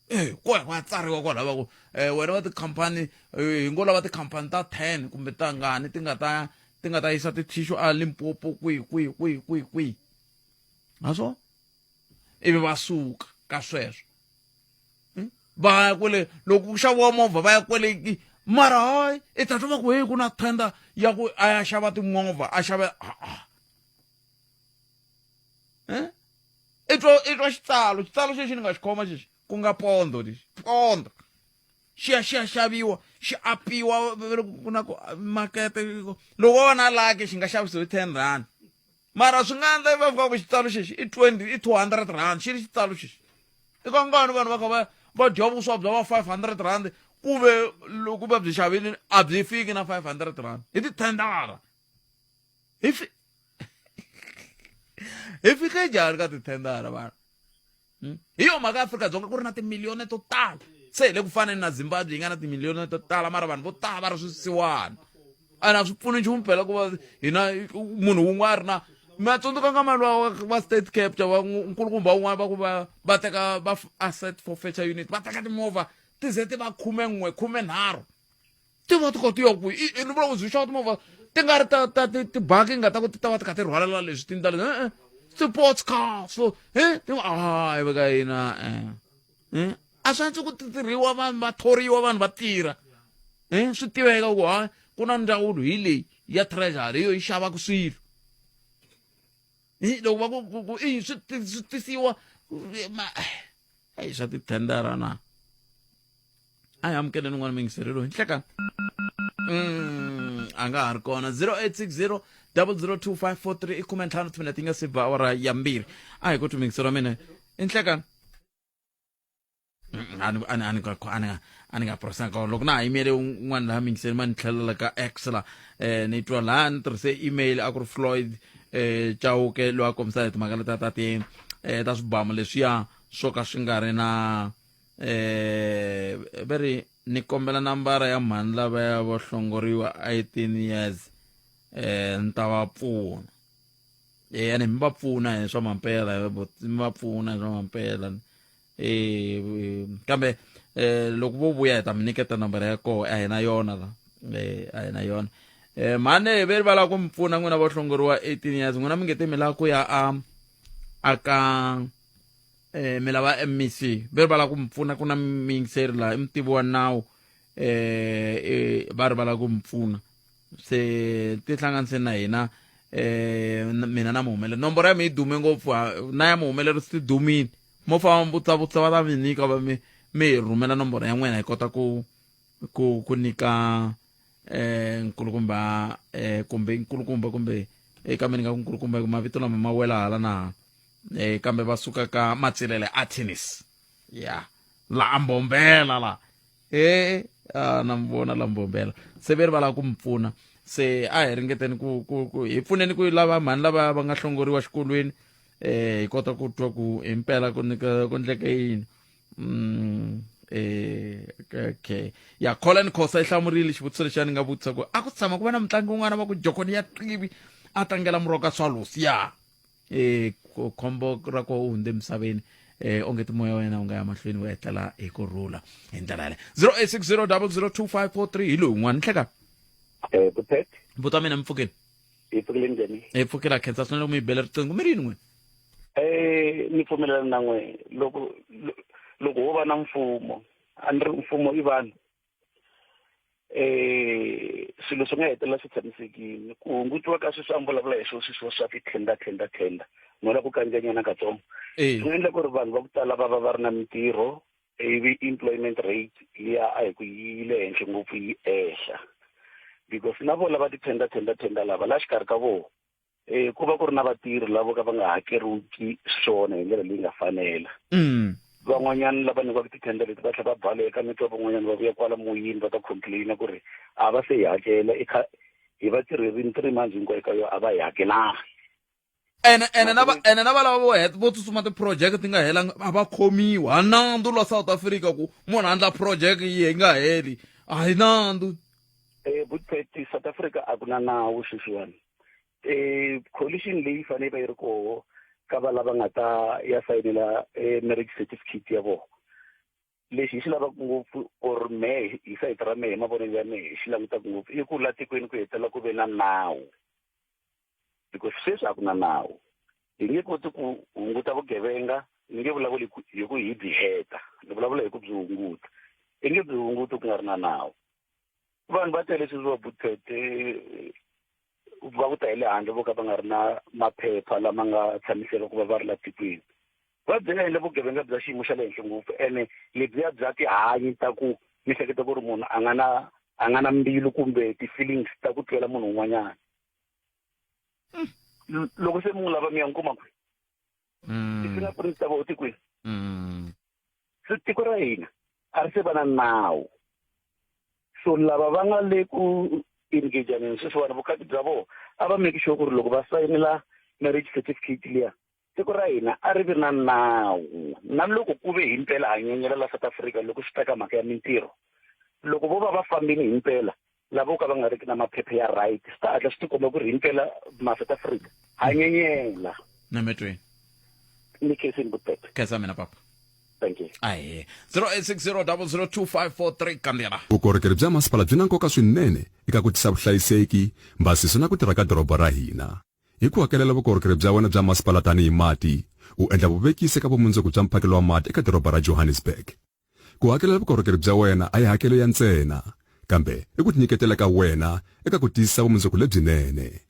eh ko ya ku ya tsariwa kwala va ku eh wena va tikhampani eh, hi ngo lava tikhampani ta 10 kumbe ta ngani ti nga ta ti nga ta yisa ti-tissue a Limpopo kwihi kwihi kwihi kwihi kwihi ha swo ivi va suka ka sweswo hmm? va ya kwele loko ku xaviwa movha va ya kwele mara hayi i ta twa va ku heyi ku na tender ya ku a ya xava timovha a xava a eh i twa i twa xitsalo xitsalo xexi ni nga xi khoma xexi ku nga pondo lexi pondo xi ya xi ya xaviwa xi apiwa ku na ku makete loko wo va na laki xi nga xavisiwa hi 10 rand mara swi nga endla va fika ku xitsalo xexi i 20 i 200 rand xi ri xitsalo xexi i kangani vanhu va kha va va dya vuswa bya va 500 rand ku ve loko va byi xavile a byi fiki na 500 rand hi tithendara hi fi Hi fike njhani ka tithendara vanhu? Hi yo mhaka Afrika-Dzonga ku ri na timiliyoni to tala. Se hi le ku faneni na Zimbabwe yi nga na timiliyoni to tala mara vanhu vo tala va ri swisiwana. A na swi pfuni nchumu phela ku va hina munhu wun'we a ri na mi a tsundzuka nga mali wa wa state capture wa nkulukumba wun'wana va ku va va teka va asset forfeiture unit va teka timovha ti ze ti va 11 13 ti va ti kha ti ya kwihi i ni vula ku byi xava timovha ti nga ri ta ta ti tibangi nga ta ku ti ta va ti kha ti rhwalela leswi tindlela leti e-e sports car so e ti a hi veka yina e a swi antswi ku ti tirhiwa vanhu va thoriwa vanhu va tirha e swi tiveka ku ha ku na ndzawulo hi leyi ya treasury hi yo yi xavaka swilo hi loko va ku ku i swi swi tisiwa ma eyi swa tithendara na a hi amukeleni un'wana muyingiseri loyi nhleka a nga ha ri kona 0860 002543 i 15 timinete yi nga si ba awara ya mbirhi a hi ku muyingiseri wa mina i nhlekani a ni a ni a ni a ni a ni nga prosanga kona loko na ha yimele un'wana laha muyingiseri ma ni tlhelela ka x la um ni twa laha ni tirhise email a ku ri Floyd um Chauke loyi a kombisa hi timhaka letiya ta ti um ta swibamu leswiya swo ka swi nga ri na eh va ri ni kombela nambara ya mhani lavaya vo hlongoriwa 18 years eh ni ta va pfuna eh ni mi va pfuna hi swa mampela mi va pfuna hi swa mampela eh kambe eh loko vo vuya hi ta mi nyiketa nambara ya koho a hi na yona la eh a hi na yona eh mhani ve ri va lava ku mi pfuna n'wina vo hlongoriwa 18 years n'wina mi nge te mi lava ku ya a a ka eh mi lava MEC ve ri va lava ku mi pfuna ku na miyingiseri laha i mutivi wa nawu eh, eh va ri va lava ku mi pfuna se tihlanganiseni na hina eh mina na muhumeleri nomboro ya mi yi dume ngopfu na ya muhumeleri swi dumile mo famba mi vutsa va ta mi nyika va mi mi hi rhumela nomboro ya n'wina hi kota ku ku ku nyika eh nkulukumba eh kumbe nkulukumba kumbe eka mina nga ku nkulukumba mavito lama ma wela hala na hala eh kambe va suka ka matsilele a tennis ya la mbombela la eh a na mi vona la mbombela se ve ri va lava ku mi pfuna se a hi ringeteni ku ku ku hi pfuneni ku lava mhani lava va nga hlongoriwa xikolweni eh hi kota ku twa ku himpela ku nyika ku ndleke yini eh okay ya Colin Khosa i hlamurile xivutiso lexi a ni nga vutisa ku a ku tshama ku va na mutlangi un'wana va ku jokoni ya qivi a tlangela Moroka Swallows ya eh khombo ra ko u hundze emisaveni eh onge ti moya wa yena wu nga ya mahlweni wu etlela hi ku rhula hi ndlela yaleyo 0860002543 hi loyi un'wana nhleka eh Buthet buta mina mi pfukile hi pfukile njhani hi pfukile khensa swinene loko mi yi bele riqingho mi ri yini n'wina eh ni pfumelelana na n'we loko loko wo va na mfumo a ni ri mfumo i vanhu eh swilo swi nga hetelela swi tshamisekile ku hungutiwa ka sweswi a mi vulavula hi swo sweswiwa swa ti-tender tender tender no la ku kandziyanyana katsongo swi nga endla ku ri vanhu va ku tala va va va ri na mintirho ivi employment rate liya a hi ku yi le henhla ngopfu yi ehla because na vona va ti-tender tender tender lava la xikarhi ka vona eh ku va ku ri na vatirhi lavo ka va nga hakeriwiki swona hi ndlela leyi nga fanela van'wanyana lava nyikiwaka ti-tender leti va tlhela va baleka mi twa van'wanyana va vuya kwala moyeni va ta complaina ku ri a va se hi hakela i kha hi va tirherini 3 months hinkwayo ka yo a va hi hakelanga ene ene na va ene na valava vo het vo tsutsuma ti-project ti nga helanga a va khomiwa ha nandzu lwa South Africa ku munhu a endla project yi nga heli a hi nandzu eh Butpet South Africa a ku na nawu sweswiwani eh coalition leyi fanele va yi ri koho ka va lava nga ta ya sayinela eh, marriage certificate ya vona lexi hi xi lavaka ngopfu or mehe hi sayiti ra mehe mavonelo ya mehe hi xi langutaka ngopfu i ku la tikweni ku hetelela ku ve na nawu because sweswi a ku na nawu hi nge koti ku hunguta vugevenga ni nge vulavuli hi ku hi byi heta ni vulavula hi ku byi hunguta i nge byi hunguti ku nga ri na nawu vanhu va tele sweswi va butete va ku ta hi le handle vo ka va nga ri na maphepha lama nga tshamiseka ku va va ri la tikweni va byi endla vugevenga bya xiyimo xa le henhla ngopfu ene lebyiya bya tihanyi ta ku mi hleketa ku ri munhu a nga na a nga na mbilu kumbe ti-feelings ta ku twela munhu un'wanyana loko se mi n'wi lava mi ya n'wi kuma kwihi ti-fingerprint ta vona ti kwihi se tiko ra hina a ri se va na nawu so lava va nga le ku engajaneni sweswiwani vukati bya vona a va make sure ku ri loko va sayinela marriage certificate liya tiko ra hina a ri vi na nawu na loko ku ve himpela ha nyenyela la South Africa loko swi ta ka mhaka ya mintirho loko vo va va fambini himpela lavo ka va nga riki na maphepha ya right swi ta hatla swi tikomba ku ri himpela ma South Africa ha nyenyela nametweni ni khensini vutete khensa mina papa thank you ahe 0860002543 kambela Vukorhokeri bya masipala byi na nkoka swinene eka ku tisa vuhlayiseki, mbhasiso na ku tirha ka doroba ra hina. Hi ku hakelela vukorhokeri bya wena bya masipala tanihi mati, u endla vuvekisi eka vumundzuku bya mphakelo wa mati eka doroba ra Johannesburg. Ku hakelela vukorhokeri bya wena a hi hakelo ya ntsena, kambe i ku tinyiketela ka wena eka ku tiyisisa vumundzuku lebyinene.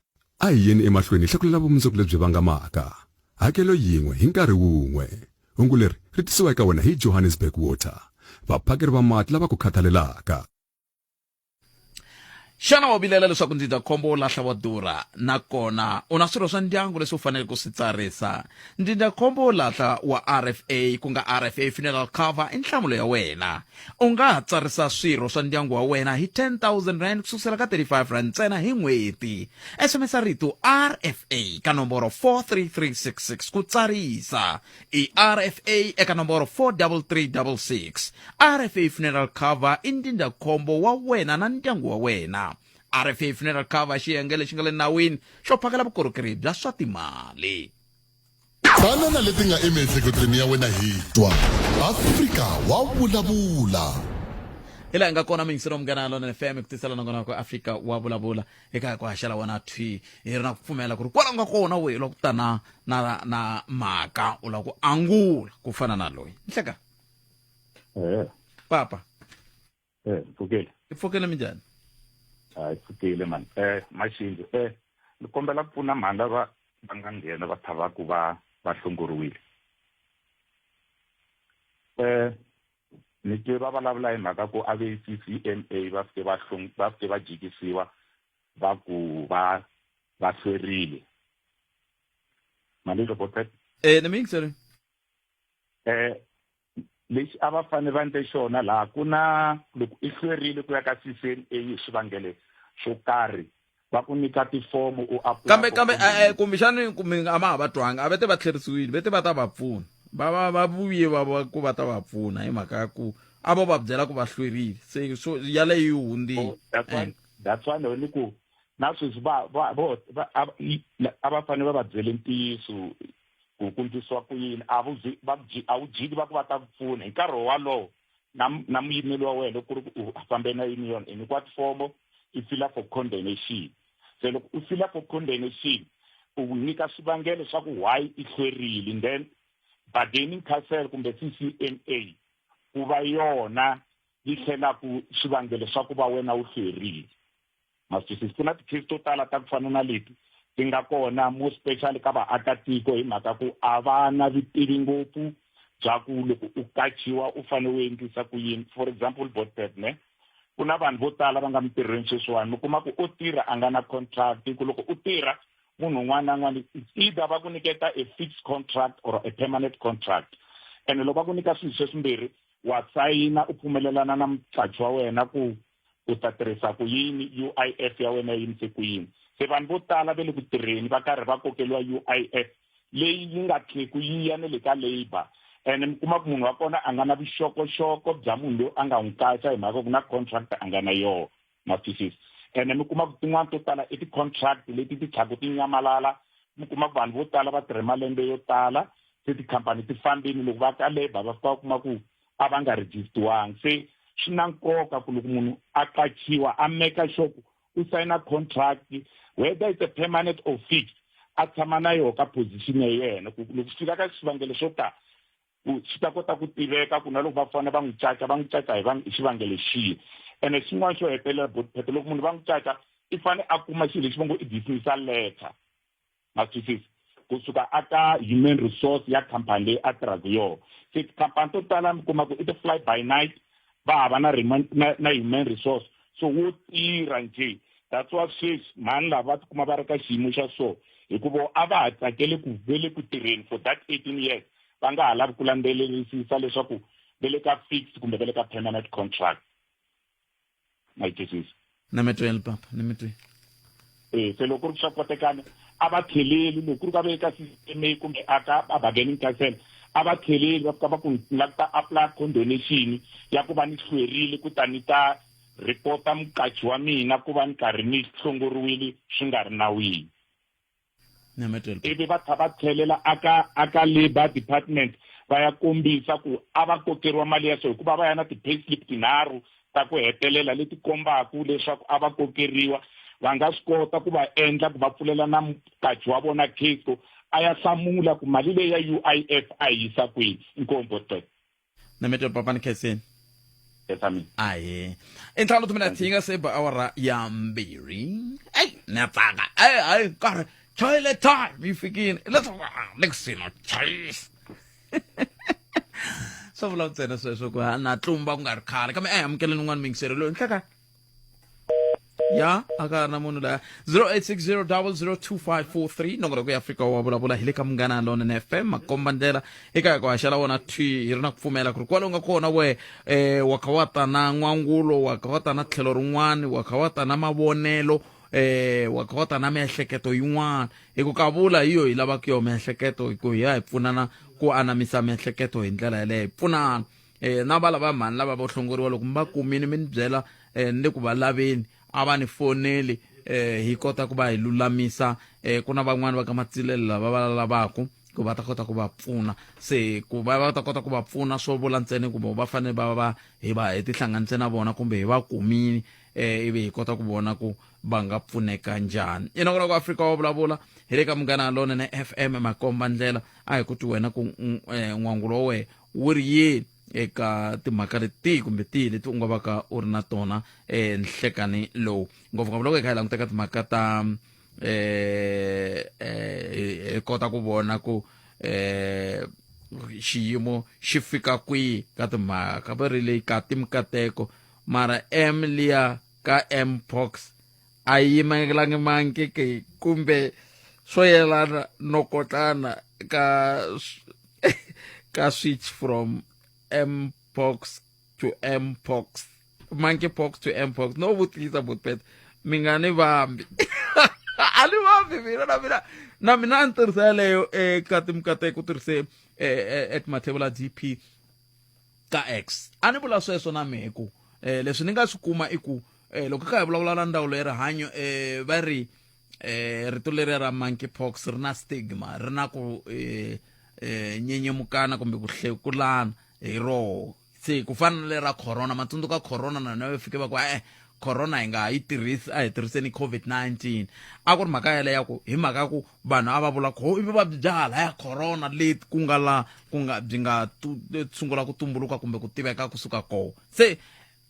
A hi yeni emahlweni hi hlakulela vumundzuku lebyi vangamaka. Hakelo yin'we hi nkarhi wun'we. Hungu leri ri tisiwa eka wena hi Johannesburg Water, vaphakeri va mati lava ku khathalelaka. Xana wa vilela leswaku ndzindzakhombo wo lahla wa durha? Nakona u na swirho swa ndyangu leswi u faneleke ku swi tsarisa? Ndzindzakhombo wo lahla wa RFA, ku nga RFA Funeral Cover, i nhlamulo ya wena. U nga ha tsarisa swirho swa ndyangu wa wena hi R10,000 ku sukusela ka R35 ntsena hi n'hweti. SMS rito RFA ka nomboro 43366 ku tsarisa. I RFA eka nomboro 43366. RFA Funeral Cover i ndzindzakhombo wa wena na ndyangu wa wena. RFA Funeral Cover xiyenge lexi nga le nawini xo phakela vukorhokeri bya swa timali. Tana na leti nga emiehleketweni ya wena hi twa Afrika wa vulavula. Hi laha hi nga kona muyingiseri wa Munghana Lonene FM ku tisela nongonoko Afrika wa vulavula eka ku haxela wena thwi hi ri na ku pfumela ku ri kwala u nga kona we u lava ku ta na na na mhaka u lava ku angula ku fana na loyi nhleka Eh, papa eh, pfukile. I pfukile minjhani? Hayi pfukile mani. Eh, Maxinji, eh, ni kombela ku pfuna mhani lava va nga nghena va tlha va ku va va hlongoriwile. Eh, ni twe va vulavula hi mhaka ku a ve CCMA va fike va hlong va fike va jikisiwa va ku va va hlwerile. Mali loko Eh, ni mi yingiserile. Eh, lexi a va fanele va endle xona laha ku na loko i hlwerile ku ya ka CCMA hi swivangelo swo karhi va ku nyika tifomo u apply kambe for kambe condemnation. eh, eh, kumbexani kumbe a ma ha va twanga a va te va tlherisiwile ve te va ta va pfuna va va va vuye va va ku va ta va pfuna hi mhaka ya ku a vo va byela ku va hlwerile se so yaleyo yi hundzile Oh, that's why Eh. that's why ni ku na sweswi va va vo va a a va fanele va va byele ntiyiso ku ku ndlisiwa ku yini a vu va a wu jiki va ku va ta ku pfuna hi nkarhi walowo na na muyimeli wa wena ku ri ku u fambe na union i nyikiwa tifomo i fila for condemnation se loko u fila for condemnation u nyika swivangelo swa ku why i hlwerile then bargaining council kumbe CCMA ku va yona yi tlhelaku swivangelo swa ku va wena u hlwerile Ma swi twisisa? Ku na ti-case to tala ta ku fana na leti ti nga kona more specially ka vaakatiko hi mhaka ku a va na vutivi ngopfu bya ku loko u kachiwa u fanele u endlisa ku yini. For example Botpet ne ku na vanhu vo tala va nga mintirhweni sweswiwani mi kuma ku u tirha a nga na contract ku loko u tirha munhu un'wana na un'wana it's either va ku nyiketa a fixed contract or a permanent contract ene loko va ku nyika swilo sweswimbirhi wa sayina u pfumelelana na muqachi wa wena ku u ta tirhisa ku yini UIF ya wena yi yimise ku yini se vanhu vo tala ve le ku tirheni va karhi va kokeliwa UIF leyi yi nga tlheku yi ya ne le ka labour ene mi kuma ku munhu wa kona a nga na vuxokoxoko bya munhu loyi a nga n'wi qacha hi mhaka ku na contract a nga na yona ma twisisa ene mi kuma ku tin'wana to tala i ti-contract leti ti tlhaku ti nyamalala mi kuma ku vanhu vo tala va tirhe malembe yo tala se tikhampani ti fambini loko va ka labour va fika va kuma ku a va nga registiwangi se swi na nkoka ku loko munhu a qachiwa a meka sure ku u sayina contract whether it's a permanent or fixed a tshama na yoho ka position ya yena ku loko swi fika ka xivangelo xo ta ku swi ta kota ku tiveka ku na loko va fanele va n'wi caca va n'wi caca hi hi xivangelo xihi ene xin'wana xo hetelela botiphetho loko munhu va n'wi caca i fanele a kuma xilo lexi va ngo i dismissal letter ma twisisa kusuka aka human resource ya khampani leyi a tirhaka yona se tikhampani to tala mi kuma ku i ti-fly by night va hava na, na, na human resource so wo tirha njhe that's why sweswi mhani lava va tikuma va ri ka xiyimo xa so hikuva a va ha tsakele ku ve le ku tirheni for that 18 years va nga ha lavi ku landzelerisisa leswaku ve le ka fixed kumbe ve le ka permanent contract ma yi twisisa na mi tweli papa ni mi twi eh se loko ku ri swa kotekana A va tlheleli loko ku ri ka va eka C_C_M_A kumbe a ka a bargaining council, a va tlheleli va fika va ku ni la ku ta apply condonation ya ku va ni hlwerile ku ta ni ta report-a muqachi wa mina ku va ni karhi ni hlongoriwile swi nga ri nawini. Ivi va tlha va tlhelela aka aka labour department va ya kombisa ku a va kokeriwa mali ya so, hikuva va ya na ti-payslip tinharhu ta ku hetelela leti kombaka leswaku a va kokeriwa. Va nga swi kota ku va endla ku va pfulela na muqachi wa vona case ku a ya hlamula ku mali leyi ya U_I_F a yi yisa kwihi. Inkomu Botbet. Nametelo papa ni khensini. Yes, amen. Ahe, i ntlhanu timinete yi nga se ba awara ya mbirhi. Eyi, na tsaka. Eyi, hayi, nkarhi toilet time yi fikile, leswaku le kusuhi no chayisa swo vula ntsena sweswo ku na tlumba ku nga ri khale, kambe a hi amukeleni un'wana muyingiseri loyi nhleka ya a ka ha ri na munhu laya. 0860002543, nongonoko ya Afrika wa vulavula hi le ka Munghana Lonene FM, makomba ndlela eka ku haxela wona thwi. Hi ri na ku pfumela ku ri kwale u nga kona we wa kha wa ta na n'wangulo, wa kha wa ta na tlhelo rin'wana, wa kha wa ta na mavonelo, wa kha wa ta na miehleketo yin'wana, hi ku kavula hi yo hi lavaka yo miehleketo, hi ku hi ya hi pfunana ku anamisa miehleketo hi ndlela yaleyo, hi pfunana. Na va lava mhani lava vo hlongoriwa, loko mi va kumile mi ni byela, ni le ku va laveni, a va ni foneli, hi kota ku va hi lulamisa. Ku na van'wani va ka Matsilele lava va lavaku ku va ta kota ku va pfuna, se ku va va ta kota ku va pfuna swo vula ntsena ku va fanele va va hi va hi tihlanganise na vona kumbe hi va kumile, ivi hi kota ku vona ku va nga pfuneka njhani. I nongonoko Afrika wa vulavula hi le ka Munghana Lonene FM, makomba ndlela. A hi ku twi wena ku n'wangulo wa wena wu ri yini eka timhaka leti kumbe tihi leti u nga vaka u ri na tona nhlekani lowu, ngopfungopfu loko hi kha hi languta ka timhaka ta hi kota ku vona ku xiyimo xi fika kwihi ka timhaka va ri leyi ka timikateko, mara m liya ka mpox a yi yimelangi manki ke, kumbe swo yelana no kotlana ka switch from mpox to mpox, monkeypox to mpox? No vutisa botpet, mi nga ni vambi, a ni vambi mina, na mina a ni tirhisa yaleyo eka timikateko, tirhise at Mathebula DP ka X. A ni vula sweswo na mehe ku leswi ni nga swi kuma i ku loko kha hi vulavula na ndzawulo ya rihanyo, va ri rito leriya ra monkeypox ri na stigma, ri na ku nyenyemukana kumbe ku hlekulana hi roho, se ku fana na le ra corona. Matsundzuka corona na yona va fike va ku e corona hi nga ha yi tirhisi, a hi tirhiseni COVID-19. A ku ri mhaka yaleyo ya ku hi mhaka ya ku vanhu a va vula ku ho i vuvabyi bya hala ya corona leti ku nga la ku nga byi nga sungula ku tumbuluka kumbe ku tiveka kusuka koho, se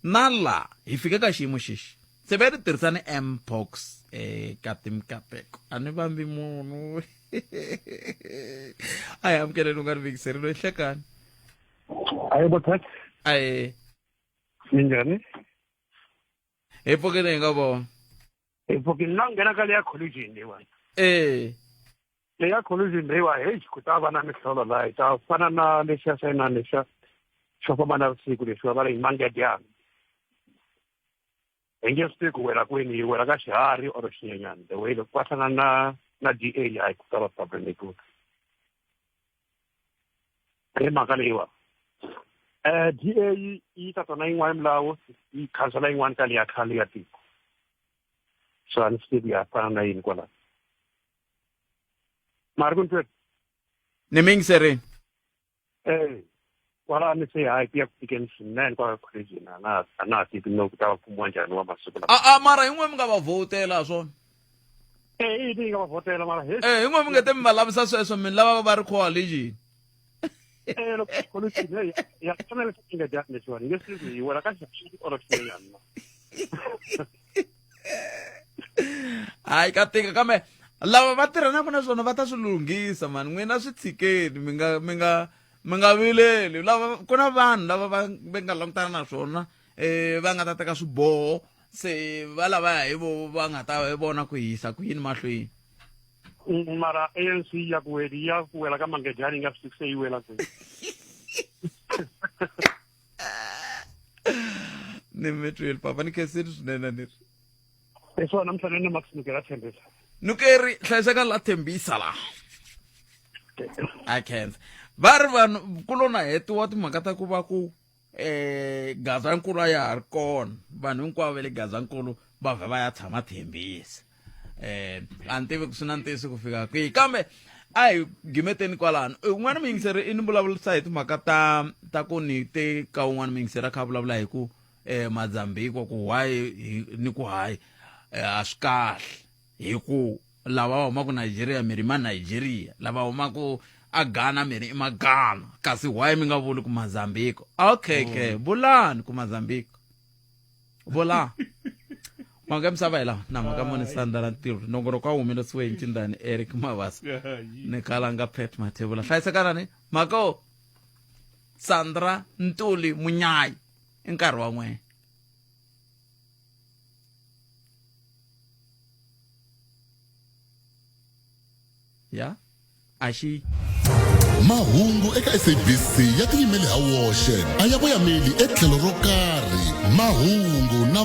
na la hi fike ka xiyimo xexi, se va ri tirhisa ni mpox ka timikateko. A ni vambi munhu, a hi amukeleni u nga ri vekiseri loyi hlekani. Ayi Botat. Ayi. Minjhani? Hi pfukile, hi nga vona. Hi pfukile, na nghena ka leya collision leyiwani. Leya collision leyiwa, heyi, ku ta va na mihlolo laha, yi ta fana na lexiya xa inani lexiya xo famba na vusiku lexiwa va ri hi mangedyana. Hi nge swi tivi ku wela kwini, yi wela ka xiharhi or xinyenyana, the way loko va hlangana na DA, hayi, ku ta va problem leyikulu. Hi mhaka leyiwa, DA yi ta tona yin'wana milawu yi khansela yin'wana ka leya khale ya tiko, so a ni swi tivi ya fana na yini kwalaho, mara ku ni twela. Ni mingiserini. Kwalano se hayi, ku ya ku tikeni swinene kwa college, a na ha tivi no ku ta va kumiwa njhani wa masiku lawa. A mara hin'we mi nga va vhotela swona. I ni nga va vhotela, mara he. Hin'we mi nge te mi va lavisa sweswo, mi lava va ri coalition. Loko coalition hey, ya fanele swi nga dyani lexiwani, nge swi tivi hi wela ka xiharhi or xinyenyana. Hayi, ka tika, kambe lava va tirhanaka na swona va ta swi lunghisa mani. N'wina swi tshikeni, mi nga vileli. Lava ku na vanhu lava va nga langutana na swona, va nga ta teka swiboho, se va lava hi vo va nga ta vona ku hisa ku yini mahlweni. Mara ANC ya ku weli, ya ku wela ka mangedyani, yi nga swi tivi se yi wela kwihi. Ni mi twile papa, ni khensile swinene, ni ri Hi swona, namuntlha ni na Max Mugela Tshembisa. Nukeri hlayiseka la thembisa la. A khensa. Va ri vanhu ku lo na hetiwa timhaka ta ku va ku eh Gazankulu a ya ha ri kona. Vanhu hinkwavo va le Gazankulu va vhe va ya tshama Thembisa. Eh a ni tivi ku swi na ntiyiso ku fika kwihi kambe a hi gimeteni kwalano. Un'wana muyingiseri i ni vulavurisa hi timhaka ta ta ku ni te ka un'wana muyingiseri a kha a vulavula hi ku eh Mozambique ku why ni ku hayi eh, a swi kahle hi ku lava va humaka Nigeria mi ri ma Nigeria lava humaka a Ghana mi ri i ma Ghana kasi why mi nga vuli ku Mozambique okay ke vulani ku Mozambique vula mhaka ya misava hi lawa na mhaka moni sandala ntirho nongoloko a humelerisiwe hi ncindani Eric Mabasa ni kalanga Pat Mathebula hlayisekanani mhaka o Sandra Ntuli Munyayi i nkarhi wa n'wehe ya a xi Mahungu eka SABC ya tiyimele ha woxe a ya voyameli etlhelo ro karhi. Mahungu na.